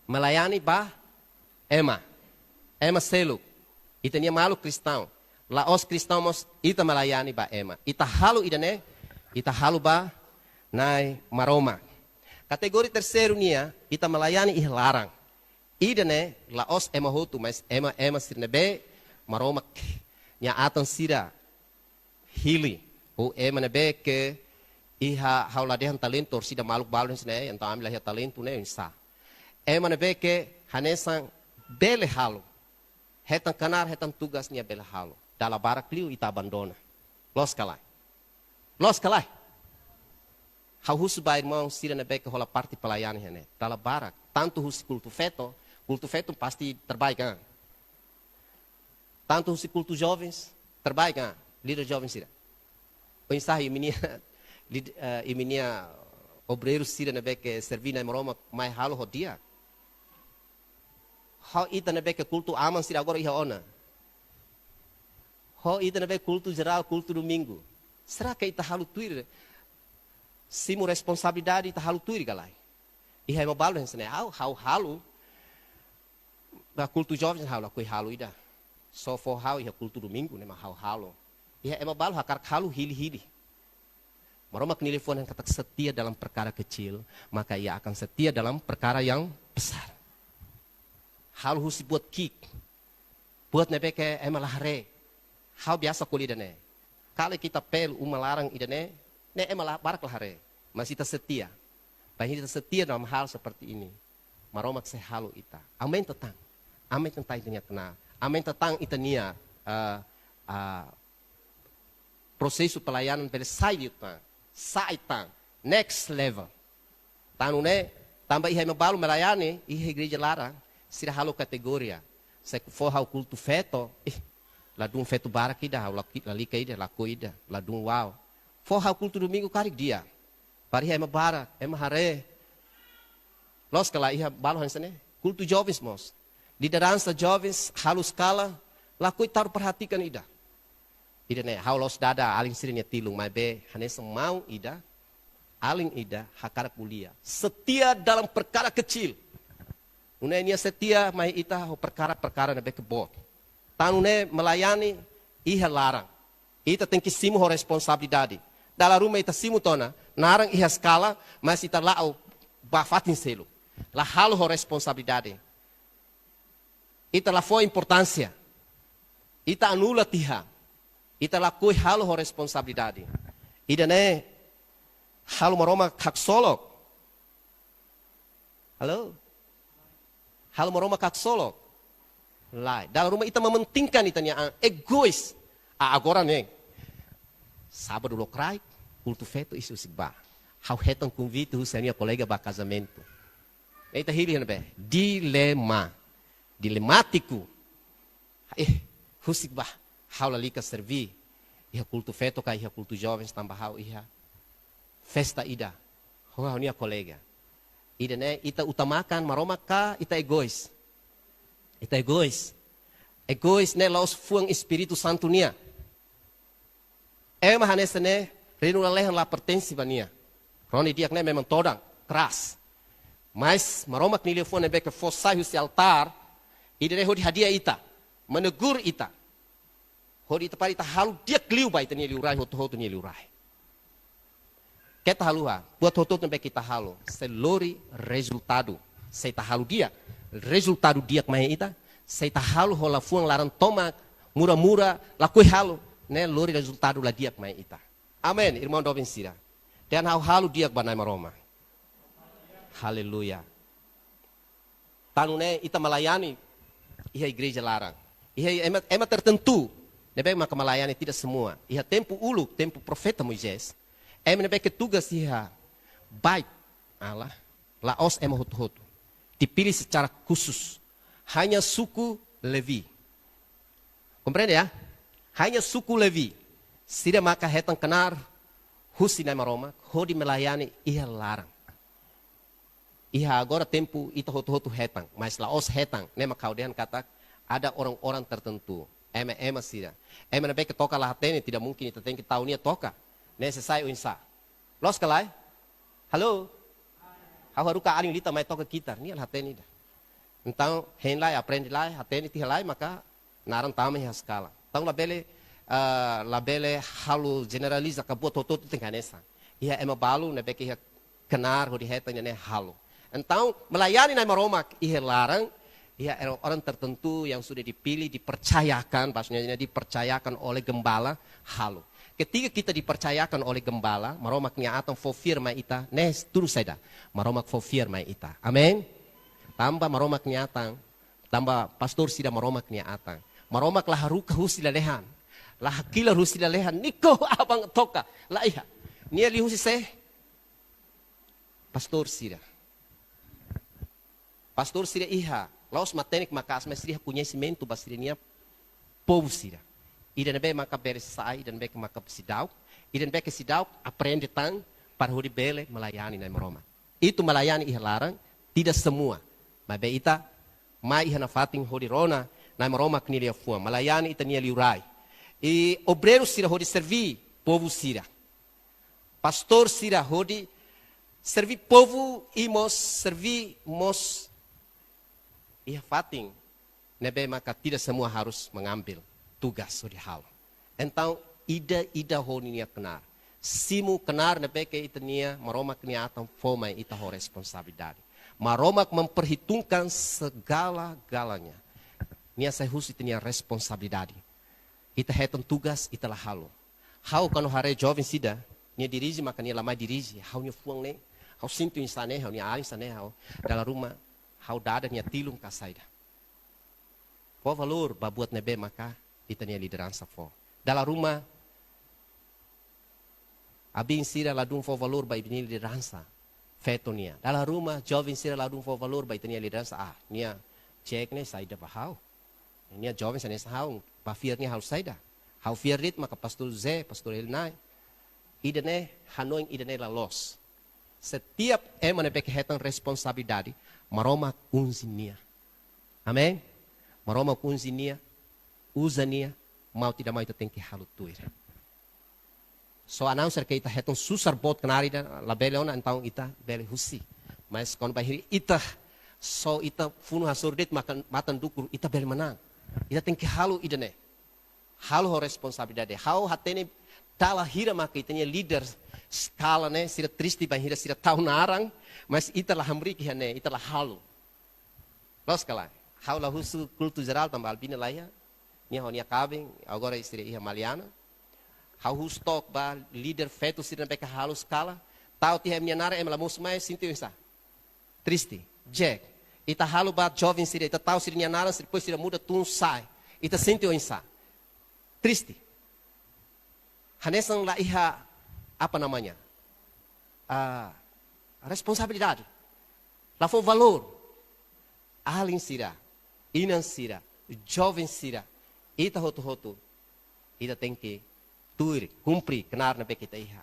Melayani ba ema. Ema seluk. Ita-nia maluk kristaun, la'ós kristaun mós, ita melayani ba ema. Ita halo ida-ne'e, ita halo ba Na'i Maromak. Kategoria terseiru nian, ita melayani iha laran. Ida-ne'e la'ós ema hotu, mas ema, ema sira ne'ebé Maromak nia atan sira hili. Ou ema ne'ebé ke iha, ha'u la dehan talentu, orsida maluk balu hanesan ne'e, entaun ami la iha talentu ne'e, oinsá. Ema ne'ebé ke hanesan bele halo. Hetan knaar, hetan tugas nia bele halo. Dala barak liu ita abandona. Loos ka lae? Loos ka lae? Ha'u husu ba irmaun sira ne'ebé ke hola parte pelayanan iha ne'e. Dala barak. Tantu husi kultu feto, kultu feto pasti terbaik, ah. Tantu husi kultu jovens, terbaik, ah, líder jovens sira. Oinsá imi-nia, lid-, eh, imi-nia obreiru sira ne'ebé ke serví Na'i Maromak mai halo ho di'ak. Ho ita ne'ebé ke kultu aman sira agora iha ona. Ho ita ne'ebé kultu jerál, kultu domingu. Será ke ita halo tuir? Simu responsabilidade ita halo tuir ka lae? Iha ema balu hanesan ne'e, ha'u, ha'u halo. Ba kultu jovens ha'u lakohi halo ida. Só fó ha'u iha kultu domingu ne'e mak ha'u halo. Iha ema balu hakarak halo hili-hili. Maromak nia liafuan dehan katak setia dalam perkara kecil, maka ia akan setia dalam perkara yang besar. Halo husi buat ki'ik. Buat ne'ebé ke ema la haree. Ha'u biasa ko'alia ida-ne'e. Kalau kita pel uma laran ida-ne'e, ne'e ema la, barak la haree. Mas ita setia. Bainhira ita setia dalam hal seperti ini, Maromak sei halo ita. Aumenta tan. Aumenta tan ita-nia knaar. Aumenta tan ita-nia, eh, eh, prosesu pelayanan bele sai liután. Sai tan. Next level. Tan ne'e, tanba iha ema balu melayani iha igreja laran, sira halo kategoria. Se fó ha'u kultu feto, ih, ladún feto barak ida, ha'u laki-, lalika ida, lakohi ida, ladún wa'u. Fó ha'u kultu domingu karik di'ak. Para iha ema barak, ema haree. Loos ka lae, iha balu hanesan ne'e. Kultu jovens mós. Lideransa jovens, halo eskala, lakohi taru perhatikan ida. Ida-ne'e, ha'u la'ós dada alin sira-nia tilun, maibé hanesan maun ida, alin ida, hakarak ko'alia. Setia dalam perkara kecil. Nune'e nia setia mai ita ho perkara-perkara ne'ebé ke boot. Tan ne'e melayani iha laran. Ita tenke simu ho responsabilidade. Dala ruma ita simu tiha ona, naran iha eskala, mas ita la'o ba fatin seluk. La halo ho responsabilidade. Ita la fó importánsia. Ita anula tiha. Ita lakohi halo ho responsabilidade. Ida-ne'e halo Maromak haksolok. Halo? Halo Maromak haksolok. Lae. Dala ruma ita mementingkan ita-nia an, egois. Ah, agora ne'e, sábadu lokraik, kultu feto iha husik bá. Ha'u hetan konvite husi ha'u-nia kolega ba kazamentu. Ita hili ne'ebé? Dilema. Dilemátiku. Eh, husik bá. Ha'u lalika serví iha kultu feto ka iha kultu jovens tanba ha'u iha festa ida ho ha'u-nia kolega. Ida-ne'e ita utamakan Maromak ka ita egois? Ita egois. Egois ne'e la'ós fuan Espíritu Santu nian. Ema hanesan ne'e, reinu lalehan la pertense ba nia. Rona di'ak ne'e memang todan, keras. Mas Maromak nia liafuan ne'ebé ke fó sai husi altár, ida-ne'e hodi hadi'a ita, menegur ita. Hodi ita para ita halo di'ak liu ba ita-nia liurai, hotu-hotu nia liurai. Keta haluha, buat hotu-hotu ne'ebé ke ita halo, sei lori rezultadu. Se ita halo di'ak, rezultadu di'ak mai ita. Se ita halo ho liafuan laran tomak, mura-mura, lakohi halo, ne'e lori rezultadu la di'ak mai ita. Amen, irmaun doben sira. Dehan ha'u halo di'ak ba Na'i Maromak. Haleluya. Tan ne'e ita melayani iha igreja laran. Iha ema, ema tertentu ne'ebé maka melayani, tidak semua. Iha tempu uluk, tempu profeta Moisés, ema ne'ebé ke tugas iha bait Allah, la'ós ema hotu-hotu. Dipilih secara khusus. Hanya suku Levi. Komprende ya? Hanya suku Levi. Sira maka hetan knaar husi Na'i Maromak hodi melayani iha laran. Iha agora tempu ita hotu-hotu hetan, mas la'ós hetan, ne'e mak ha'u dehan katak ada orang-orang tertentu, ema-ema sira. Ema ne'ebé ke toka la hatene, tidak mungkin ita tenke tau nia toka. Ne'e sei sai oinsá? Loos ka lae? Halo? Ha'u haruka alin liután mai toka gitar, nia la hatene ida. Entaun, hein lai, aprende lai, hatene tiha lai, maka naran tama iha eskala. Entaun labele, ah, labele halo jeneraliza ka buat hotu-hotu tenke hanesan. Iha ema balu ne'ebé ke iha knaar hodi hetan nia ne'e halo. Entaun melayani Na'i Maromak iha laran, iha orang tertentu yang sudah dipilih, dipercayakan, maksudnya dipercayakan oleh gembala, halo. Ketika kita dipercayakan oleh gembala, Maromak nia atan fó fiar mai ita, ne'e tudu saida, Maromak fó fiar mai ita. Amen. Tanba Maromak nia atan, tanba pastór sira Maromak nia atan. Maromak la haruka husi lalehan. La hakilar husi lalehan. Niko abang toka. La iha. Nia liu husi sé? Pastór sira. Pastór sira iha. La'ós matenek maka'as, mas sira iha koñesimentu ba sira-nia povu sira. Ida ne'ebé maka bele sai, ida ne'ebé ke maka seidauk, ida ne'ebé ke seidauk aprende tan para hodi bele melayani Na'i Maromak. Ita melayani iha laran, tidak semua. Maibé ita mai iha nafatin hodi rona Na'i Maromak nia liafuan, melayani ita-nia liurai. I obreiru sira hodi serví povu sira. Pastór sira hodi serví povu i mós serví mós iha fatin ne'ebé maka tidak semua harus mengambil tugas hodi halo. Entaun, ida-ida ho ninia knaar. Simu knaar ne'ebé ke ita-nia, Maromak nia atan fó mai ita ho responsabilidade. Maromak memperhitungkan segala-galanya. Nia sei husu ita-nia responsabilidade. Ita hetan tugas, ita la halo. Ha'u kuandu haree joven sira, nia dirije maka nia la mai dirije, ha'u-nia fuan ne'e, ha'u sintu oinsá ne'e, ha'u-nia alin oinsá ne'e, ha'u dala ruma, ha'u dada nia tilun ka saida. Fó valór ba buat ne'ebé maka ita-nia lideransa fó. Dala ruma, abin sira ladún fó valór ba ita-nia lideransa, feto nian. Dala ruma, joven sira ladún fó valór ba ita-nia lideransa, ah, nia cek ne'e saida ba ha'u. Nia joven sira hanesan ha'u, ba fiar nia halo saida. Ha'u fiar de'it maka Pastór Zé, Pastór Elinai. Ida-ne'e, hanoin ida-ne'e la loos. Setiap ema ne'ebé ke hetan responsabilidade, Maromak unje nia. Amen? Maromak unje nia, uza nia, mau tidak mau ita tenke halo tuir. Só announcer ke ita hetan susar boot knaar ida labele ona, entaun ita bele husi. Mas kuandu bainhira ita, só ita funu hasoru de'it maka matan dukur, ita bele manán. Ita tenke halo ida-ne'e. Halo ho responsabilidade. Ha'u hatene dala hira maka ita-nia líder eskala ne'e, sira triste bainhira sira tau naran, mas ita la hamriik iha ne'e, ita la halo. Loos ka lae? Ha'u la husu kultu jerál tanba Albina la iha, nia ho nia kaben, agora sira iha Maliana. Ha'u husu took ba líder feto sira ne'ebé ke halo eskala, tau tiha ema nia naran, ema la mosu mai, sente oinsá? Triste. Jack, ita halo ba joven sira, ita tau sira-nia naran, sira depois sira muda tun sai. Ita sente oinsá? Triste. Hanesan la iha, apa namanya? Ah, responsabilidade. La fó valór. Alin sira, inan sira, joven sira, ita hotu-hotu, ita tenke tuir, kumpre knaar ne'ebé ke ita iha.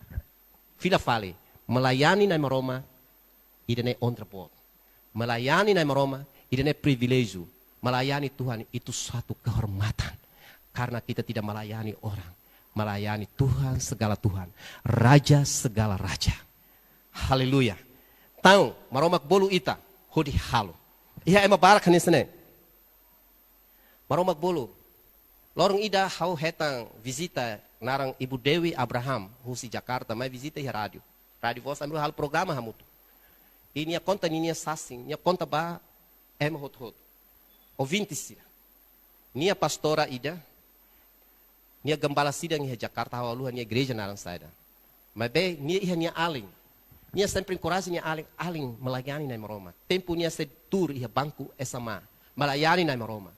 Fila fali, melayani Na'i Maromak, ida-ne'e onra boot. Melayani Na'i Maromak, ida-ne'e priviléjiu. Melayani Tuhan itu suatu kehormatan. Karena kita tidak melayani orang, melayani Tuhan segala Tuhan, Raja segala raja. Haleluya. Entaun, Maromak bolu ita hodi halo. Iha ema barak hanesan ne'e. Maromak bolu. Loron ida ha'u hetan vizita naran Ibu Dewi Abraham, husi Jakarta, mai vizita iha rádiu. Rádiu Voz América halo programa hamutuk. I nia konta ninia sasin, nia konta ba ema hotu-hotu. Ouvinte sira. Nia pastora ida, nia gembala sidang iha Jakarta, ha'u haluha nia igreja naran saida. Maibé nia iha nia alin. Nia sempre enkoraja nia alin, alin melayani Na'i Maromak. Tempu nia sei tuur iha banku S M A, melayani Na'i Maromak.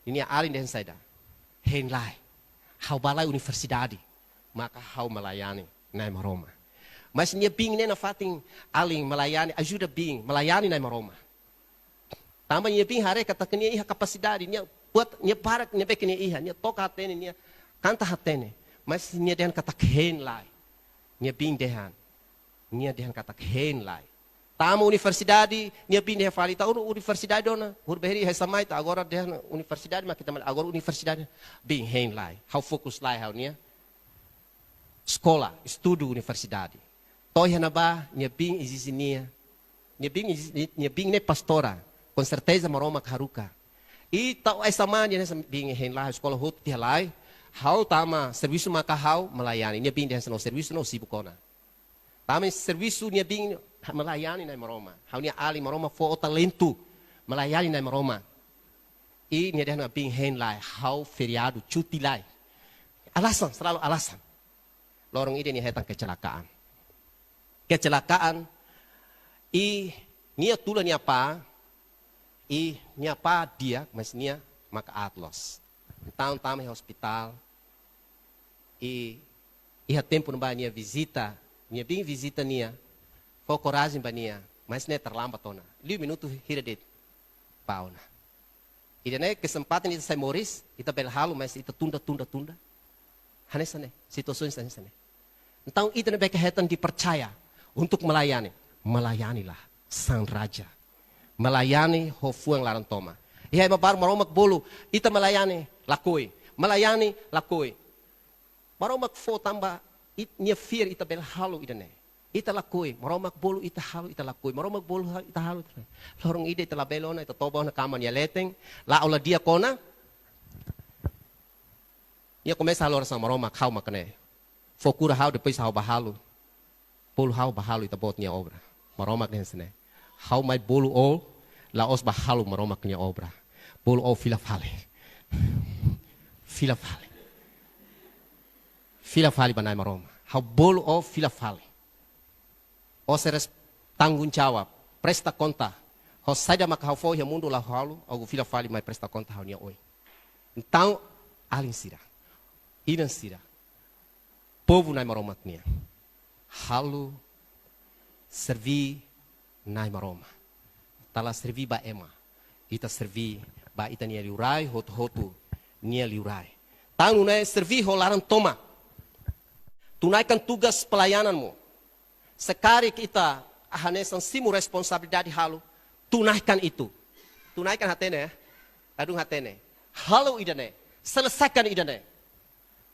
Nia alin dehan saida? Hein lai. Ha'u bá lai universidade, maka ha'u melayani Na'i Maromak. Mas nia biin ne'e nafatin, alin melayani, ajuda biin, melayani Na'i Maromak. Tanba nia biin haree katak nia iha kapasidade, nia buat, nia barak ne'ebé ke nia iha, nia toka hatene, nia kanta hatene. Mas nia dehan katak hein lai. Nia biin dehan. Nia dehan katak hein lai. Tama universidade, nia biin dehan fali, ita unu universidade ona, huru bahiri hai samai ta, agora dehan universidade, mak ita mal, agora universidade, biin hein lai. Ha'u fokus lai ha'u-nia eskola, estudu universidade. To'o iha ne'ebá, nia biin ezije nia. Nia biin ezije, nia biin ne'e pastora. Com certeza Maromak haruka. I tau S M A nia hanesan biin hein lai, eskola hotu tiha lai. Ha'u tama servisu maka ha'u melayani. Nia biin dehan hanesan, ó servisu ne'e ó sibuk ona. Tama servisu, nia biin melayani Na'i Maromak. Ha'u-nia alin, Maromak fó ó talentu melayani Na'i Maromak. I nia dehan biin hein lai, ha'u feriadu, cuti lai. Alasan, selalu alasan. Loron ida nia hetan kecelakaan. Kecelakaan, i nia tula nia apá, i nia apá di'ak, mas nia maka aat loos. Entaun tama iha ospitál, i iha tempu ne'ebá nia vizita, nia biin vizita nia, fó korajen ba nia, mas ne'e terlambat ona. Liu minutu hira de'it bá ona. Ida-ne'e kesempatan ita sai moris, ita bele halo, mas ita tunda, tunda, tunda. Hanesan ne'e, situasaun hanesan ne'e. Entaun ita ne'ebé ke hetan dipercaya untuk melayani, melayanilah Sang Raja. Melayani ho fuan laran tomak. Iha ema balu Maromak bolu, ita melayani lakohi. Melayani lakohi. Maromak fó tanba it-, nia fiar ita bele halo ida-ne'e. Ita lakohi, Maromak bolu ita halo, ita lakohi. Maromak bolu ha-, ita halo, ita lakohi. Loron ida ita labele ona, ita toba ona kama nia leten, la'o la di'ak ona. Nia komesa halo orasaun, Maromak, ha'u mak ne'e. Fó kura ha'u, depois ha'u bá halo. Bolu ha'u bá halo Ita-Boot nia obra. Maromak dehan hanesan ne'e. Ha'u mai bolu ó, la'ós bá halo Maromak nia obra. Bolu ó fila fali. Fila fali. Fila fali ba Na'i Maromak. Ha'u bolu ó fila fali. Ó sei res-, tanggung jawab. Presta konta. Ho saida maka ha'u fó iha mundu la halo, ó fila fali mai presta konta ha'u-nia oin. Entaun, alin sira. Inan sira. Povu Na'i Maromak nian. Halo serví Na'i Maromak. Ita la serví ba ema. Ita serví ba ita-nia liurai, hotu-hotu nia liurai. Tan ne'e serví ho laran tomak. Tunaikan tugas pelayananmu. Se karik ita hanesan simu responsabilidade halo, tunaikan itu. Tunaikan hatene, eh? Ladún hatene. Halo ida-ne'e. Selesaikan ida-ne'e.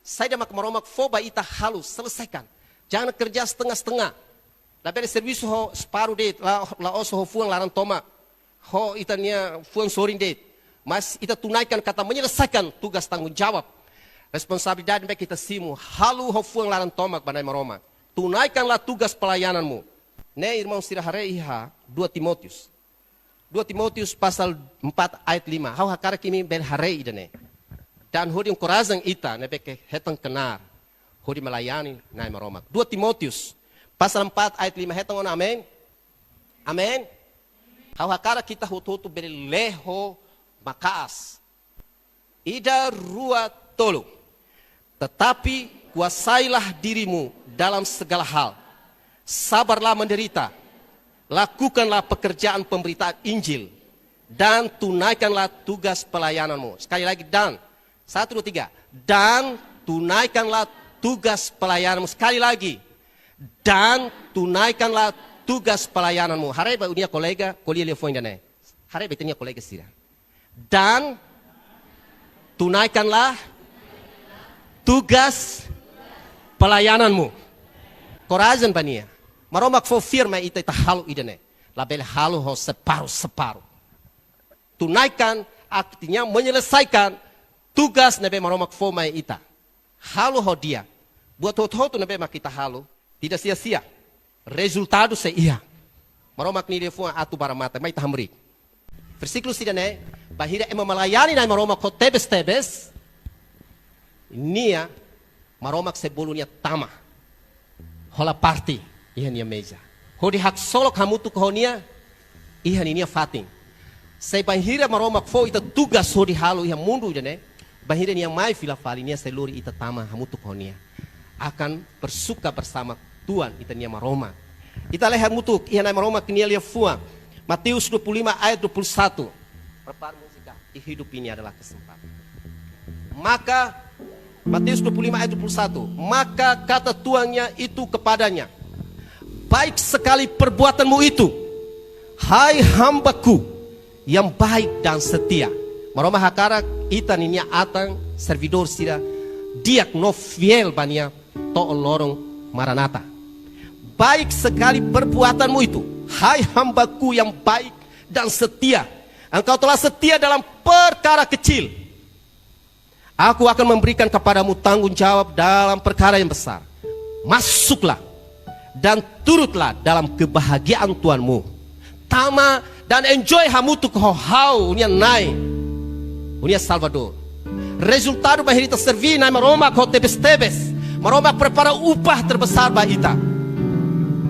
Saida mak Maromak fó ba ita halo, selesaikan. Jangan kerja setengah-setengah. Labele servisu ho separuh de'it, la, la'ós ho fuan laran tomak. Ho ita-nia fuan sorin de'it. Mas ita tunaikan katak menyelesaikan tugas tanggung jawab. Responsabilidade ne'ebé ita simu, halo ho fuan laran tomak ba Na'i Maromak. Tunaikanlah tugas pelayananmu. Ne'e irmaun sira haree iha dua Timoteus. Dua Timoteus pasal empat ayat lima. Ha'u hakarak imi bele haree ida-ne'e. Dan hodi enkoraja ita ne'ebé ke hetan knaar hodi melayani Na'i Maromak. Dua Timoteus pasal empat ayat lima, hetan ona, amen? Amen? Ha'u hakarak ita hotu-hotu bele lee ho maka'as. Ida, rua, tolu. Tetapi kuasailah dirimu dalam segala hal. Sabarlah menderita. Lakukanlah pekerjaan pemberitaan Injil. Dan tunaikanlah tugas pelayananmu. Sekali lagi, dan. Satu, dua, tiga. Dan tunaikanlah tugas pelayananmu. Sekali lagi. Dan tunaikanlah tugas pelayananmu. Haree ba ita-nia kolega, ko'alia liafuan ida-ne'e. Haree ba ita-nia kolega sira. Dan tunaikanlah tugas pelayananmu. Korajen ba nia. Maromak fó fiar mai ita, ita halo ida-ne'e. Labele halo ho separuh-separuh. Tunaikan, artinya menyelesaikan tugas ne'ebé Maromak fó mai ita. Halo ho di'ak. Buat hotu-hotu ne'ebé mak ita halo, tidak sia-sia. Rezultadu sei iha. Maromak nia liafuan atu barak mate, mai ita hamriik. Versíkulu sira-ne'e, bainhira ema melayani Na'i Maromak ho tebes-tebes, nia, Maromak sei bolu nia tama. Hola parte iha nia meza. Hodi haksolok hamutuk ho nia iha ninia fatin. Se bainhira Maromak fó ita tugas hodi halo iha mundu ida-ne'e, bainhira nia mai fila fali, nia sei lori ita tama hamutuk ho nia. Akan bersuka bersama Tuhan ita-nia Maromak. Ita lee hamutuk iha Na'i Maromak nia liafuan. Mateus dua puluh lima ayat dua puluh satu. Prepara múzika. Hidup ini adalah kesempatan. Maka, Mateus dua puluh lima ayat dua puluh satu. Maka kata tuannya itu kepadanya, "Baik sekali perbuatanmu itu, hai hambaku yang baik dan setia." Maromak hakarak ita ninia atan servidór sira di'ak no fiél ba nia to'o loron Maranata. "Baik sekali perbuatanmu itu, hai hambaku yang baik dan setia. Engkau telah setia dalam perkara kecil. Aku akan memberikan kepadamu tanggung jawab dalam perkara yang besar. Masuklah dan turutlah dalam kebahagiaan tuanmu." Tama dan enjoy hamutuk ho ha'u-nia Na'i, ha'u-nia Salvadór. Rezultadu bainhira ita serví Na'i Maromak ho tebes-tebes, Maromak prepara upah terbesar ba ita.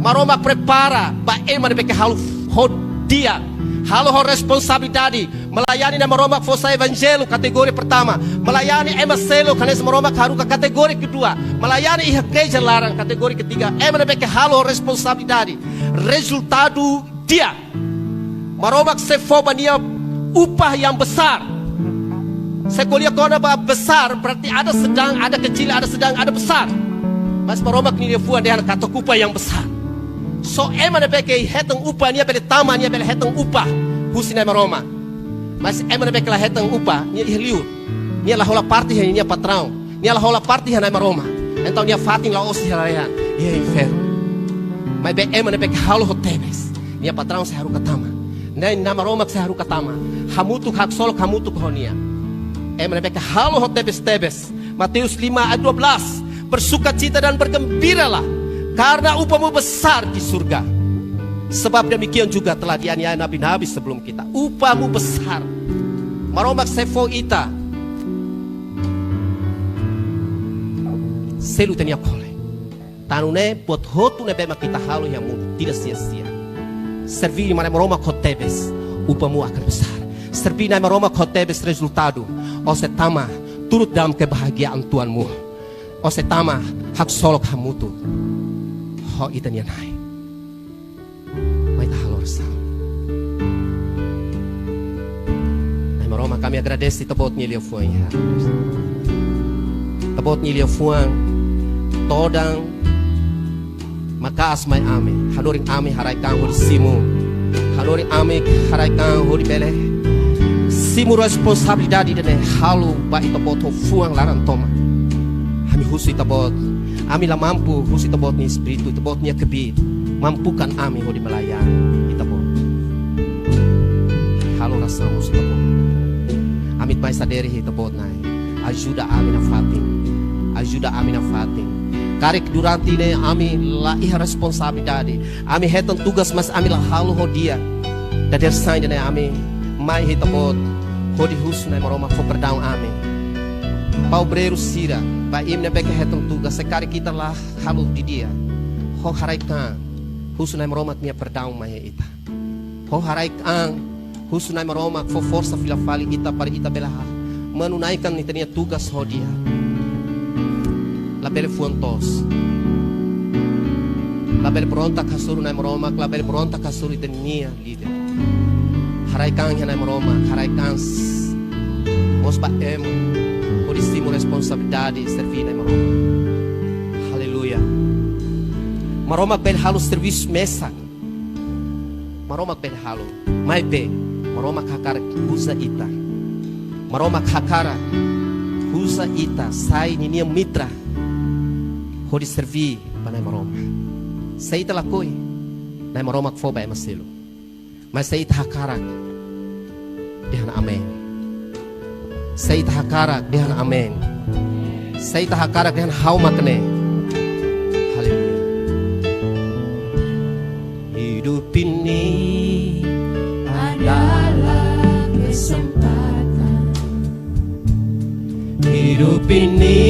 Maromak prepara ba ema ne'ebé ke halo ho di'ak, halo ho responsabilidade. Melayani Na'i Maromak fó sai evanjellu, kategoria pertama. Melayani ema seluk hanesan Maromak haruka, kategoria kedua. Melayani iha gereja laran, kategoria ketiga. Ema ne'ebé ke halo ho responsabilidade. Rezultadu di'ak. Maromak sei fó ba nia upah yang besar. Se ko'alia kona-ba besar, berarti ada sedang, ada kecil, ada sedang, ada besar. Mas Maromak nia liafuan dehan katak upah yang besar. Só ema ne'ebé ke hetan upah, nia bele tama, nia bele hetan upah husi Na'i Maromak. Mas ema ne'ebé ke la hetan upah, nia iha liur. Nia la hola parte iha nia patraun. Nia la hola parte iha Na'i Maromak. Entaun nia fatin la'ós iha lalehan, iha infernu. Maibé ema ne'ebé ke halo ho tebes, nia patraun sei haruka tama. Na'i, Na'i Maromak sei haruka tama. Hamutuk, haksolok hamutuk ho nia. Ema ne'ebé ke halo ho tebes-tebes. Mateus lima ayat dua belas. "Bersukacita dan bergembiralah, karena upahmu besar di surga. Sebab demikian juga telah dianiaya nabi-nabi sebelum kita." Upahmu besar. Maromak sei fó ita selu ita-nia kole. Tan ne'e, buat hotu ne'ebé mak ita halo iha mundu, tidak sia-sia. Serví Na'i Maromak ho tebes, upahmu akan besar. Serví Na'i Maromak ho tebes, rezultadu, ó sei tama, turut dalam kebahagiaan tuanmu. Ó sei tama, haksolok hamutuk ho ita-nia Na'i. Mai ita halo orasaun. Na'i Maromak, ami agradese Ita-Boot nia liafuan, ya. Ita-Boot nia liafuan todan maka'as mai ami. Hanorin ami haraik-an hodi simu. Hanorin ami haraik-an hodi bele simu responsabilidade ida-ne'e, halo ba Ita-Boot ho fuan laran tomak. Ami husu Ita-Boot. Ami la mampu, husu Ita-Boot nia Espíritu, Ita-Boot nia kbiit mampukan ami hodi melayani Ita-Boot. Halo orasaun husu Ita-Boot. Ami mai sadere iha Ita-Boot, Na'i. Ajuda ami nafatin. Ajuda ami nafatin. Karik durante ne'e ami la iha responsabilidade. Ami hetan tugas, mas ami la halo ho di'ak. Dadeer-saan ida-ne'e ami mai iha Ita-Boot hodi husu Na'i Maromak fó perdaun ami. Ba obreiru sira, ba imi ne'ebé ke hetan tugas, se karik ita la halo didi'ak, ho haraik-an husu Na'i Maromak nia perdaun mai ita. Ho haraik-an husu Na'i Maromak fó forsa fila fali ita para ita bele ha-, menunaikan ita-nia tugas ho di'ak. Labele fuan toos. Labele berontak hasoru Na'i Maromak, labele berontak hasoru ita-nia líder. Haraik-an iha Na'i Maromak, haraik-an s-, mós ba ema hodi simu responsabilidade serví Na'i Maromak. Aleluia. Maromak bele halo servisu mesak. Maromak bele halo. Maibé, Maromak hakarak uza ita. Maromak hakarak uza ita sai ninia mitra hodi serví ba Na'i Maromak. Se ita lakohi, Na'i Maromak fó ba ema seluk. Mas se ita hakarak, dehan amen. Se ita hakarak, dehan amen. Se ita hakarak, dehan ha'u mak ne'e. Haleluya. Hidup ini adalah kesempatan. Hidup ini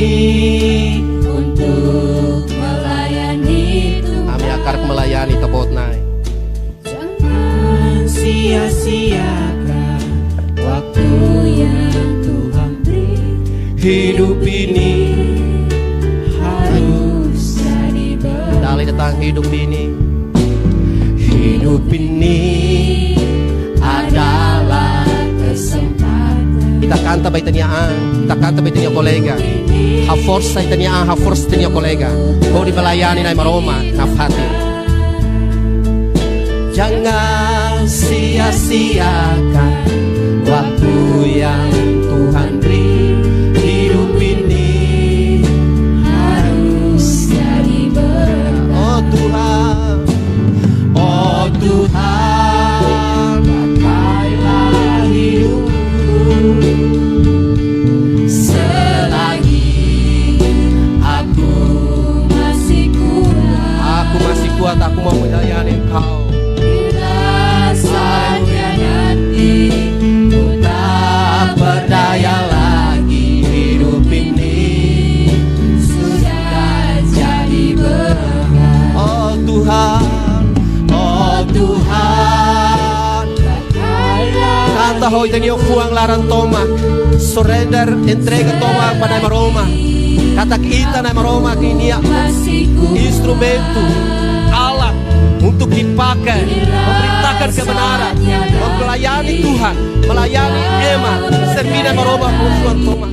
untuk melayani Tuhan. Ami hakarak melayani Ita-Boot, Na'i. Jangan sia-siakan waktu yang Tuhan beri. Hidup ini harus jadi berkat. Dale datang hidup ini. Hidup ini adalah kesempatan. Ita kanta ba ita-nia an, ita kanta ba ita-nia kolega. Haforsa ita-nia an, haforsa ita-nia kolega. Hodi melayani Na'i Maromak nafatin. Jangan sia-siakan waktu yang Tuhan beri. Hidup ini harus jadi berkat. Oh Tuhan, oh Tuhan, pakailah hidupku. Selagi aku masih kuat. Aku masih kuat, aku mau melayani Engkau. Bila saatnya nanti ku tak berdaya lagi, hidup ini sudah jadi berkat. Oh Tuhan, oh Tuhan, kanta ho ita-nia fuan laran tomak, surrender, entrega tomak ba Na'i Maromak. Katak ita Na'i Maromak ninia instrumentu, alat untuk dipakai memberitakan kebenaran, melayani Tuhan, melayani ema, serví Na'i Maromak ho fuan tomak.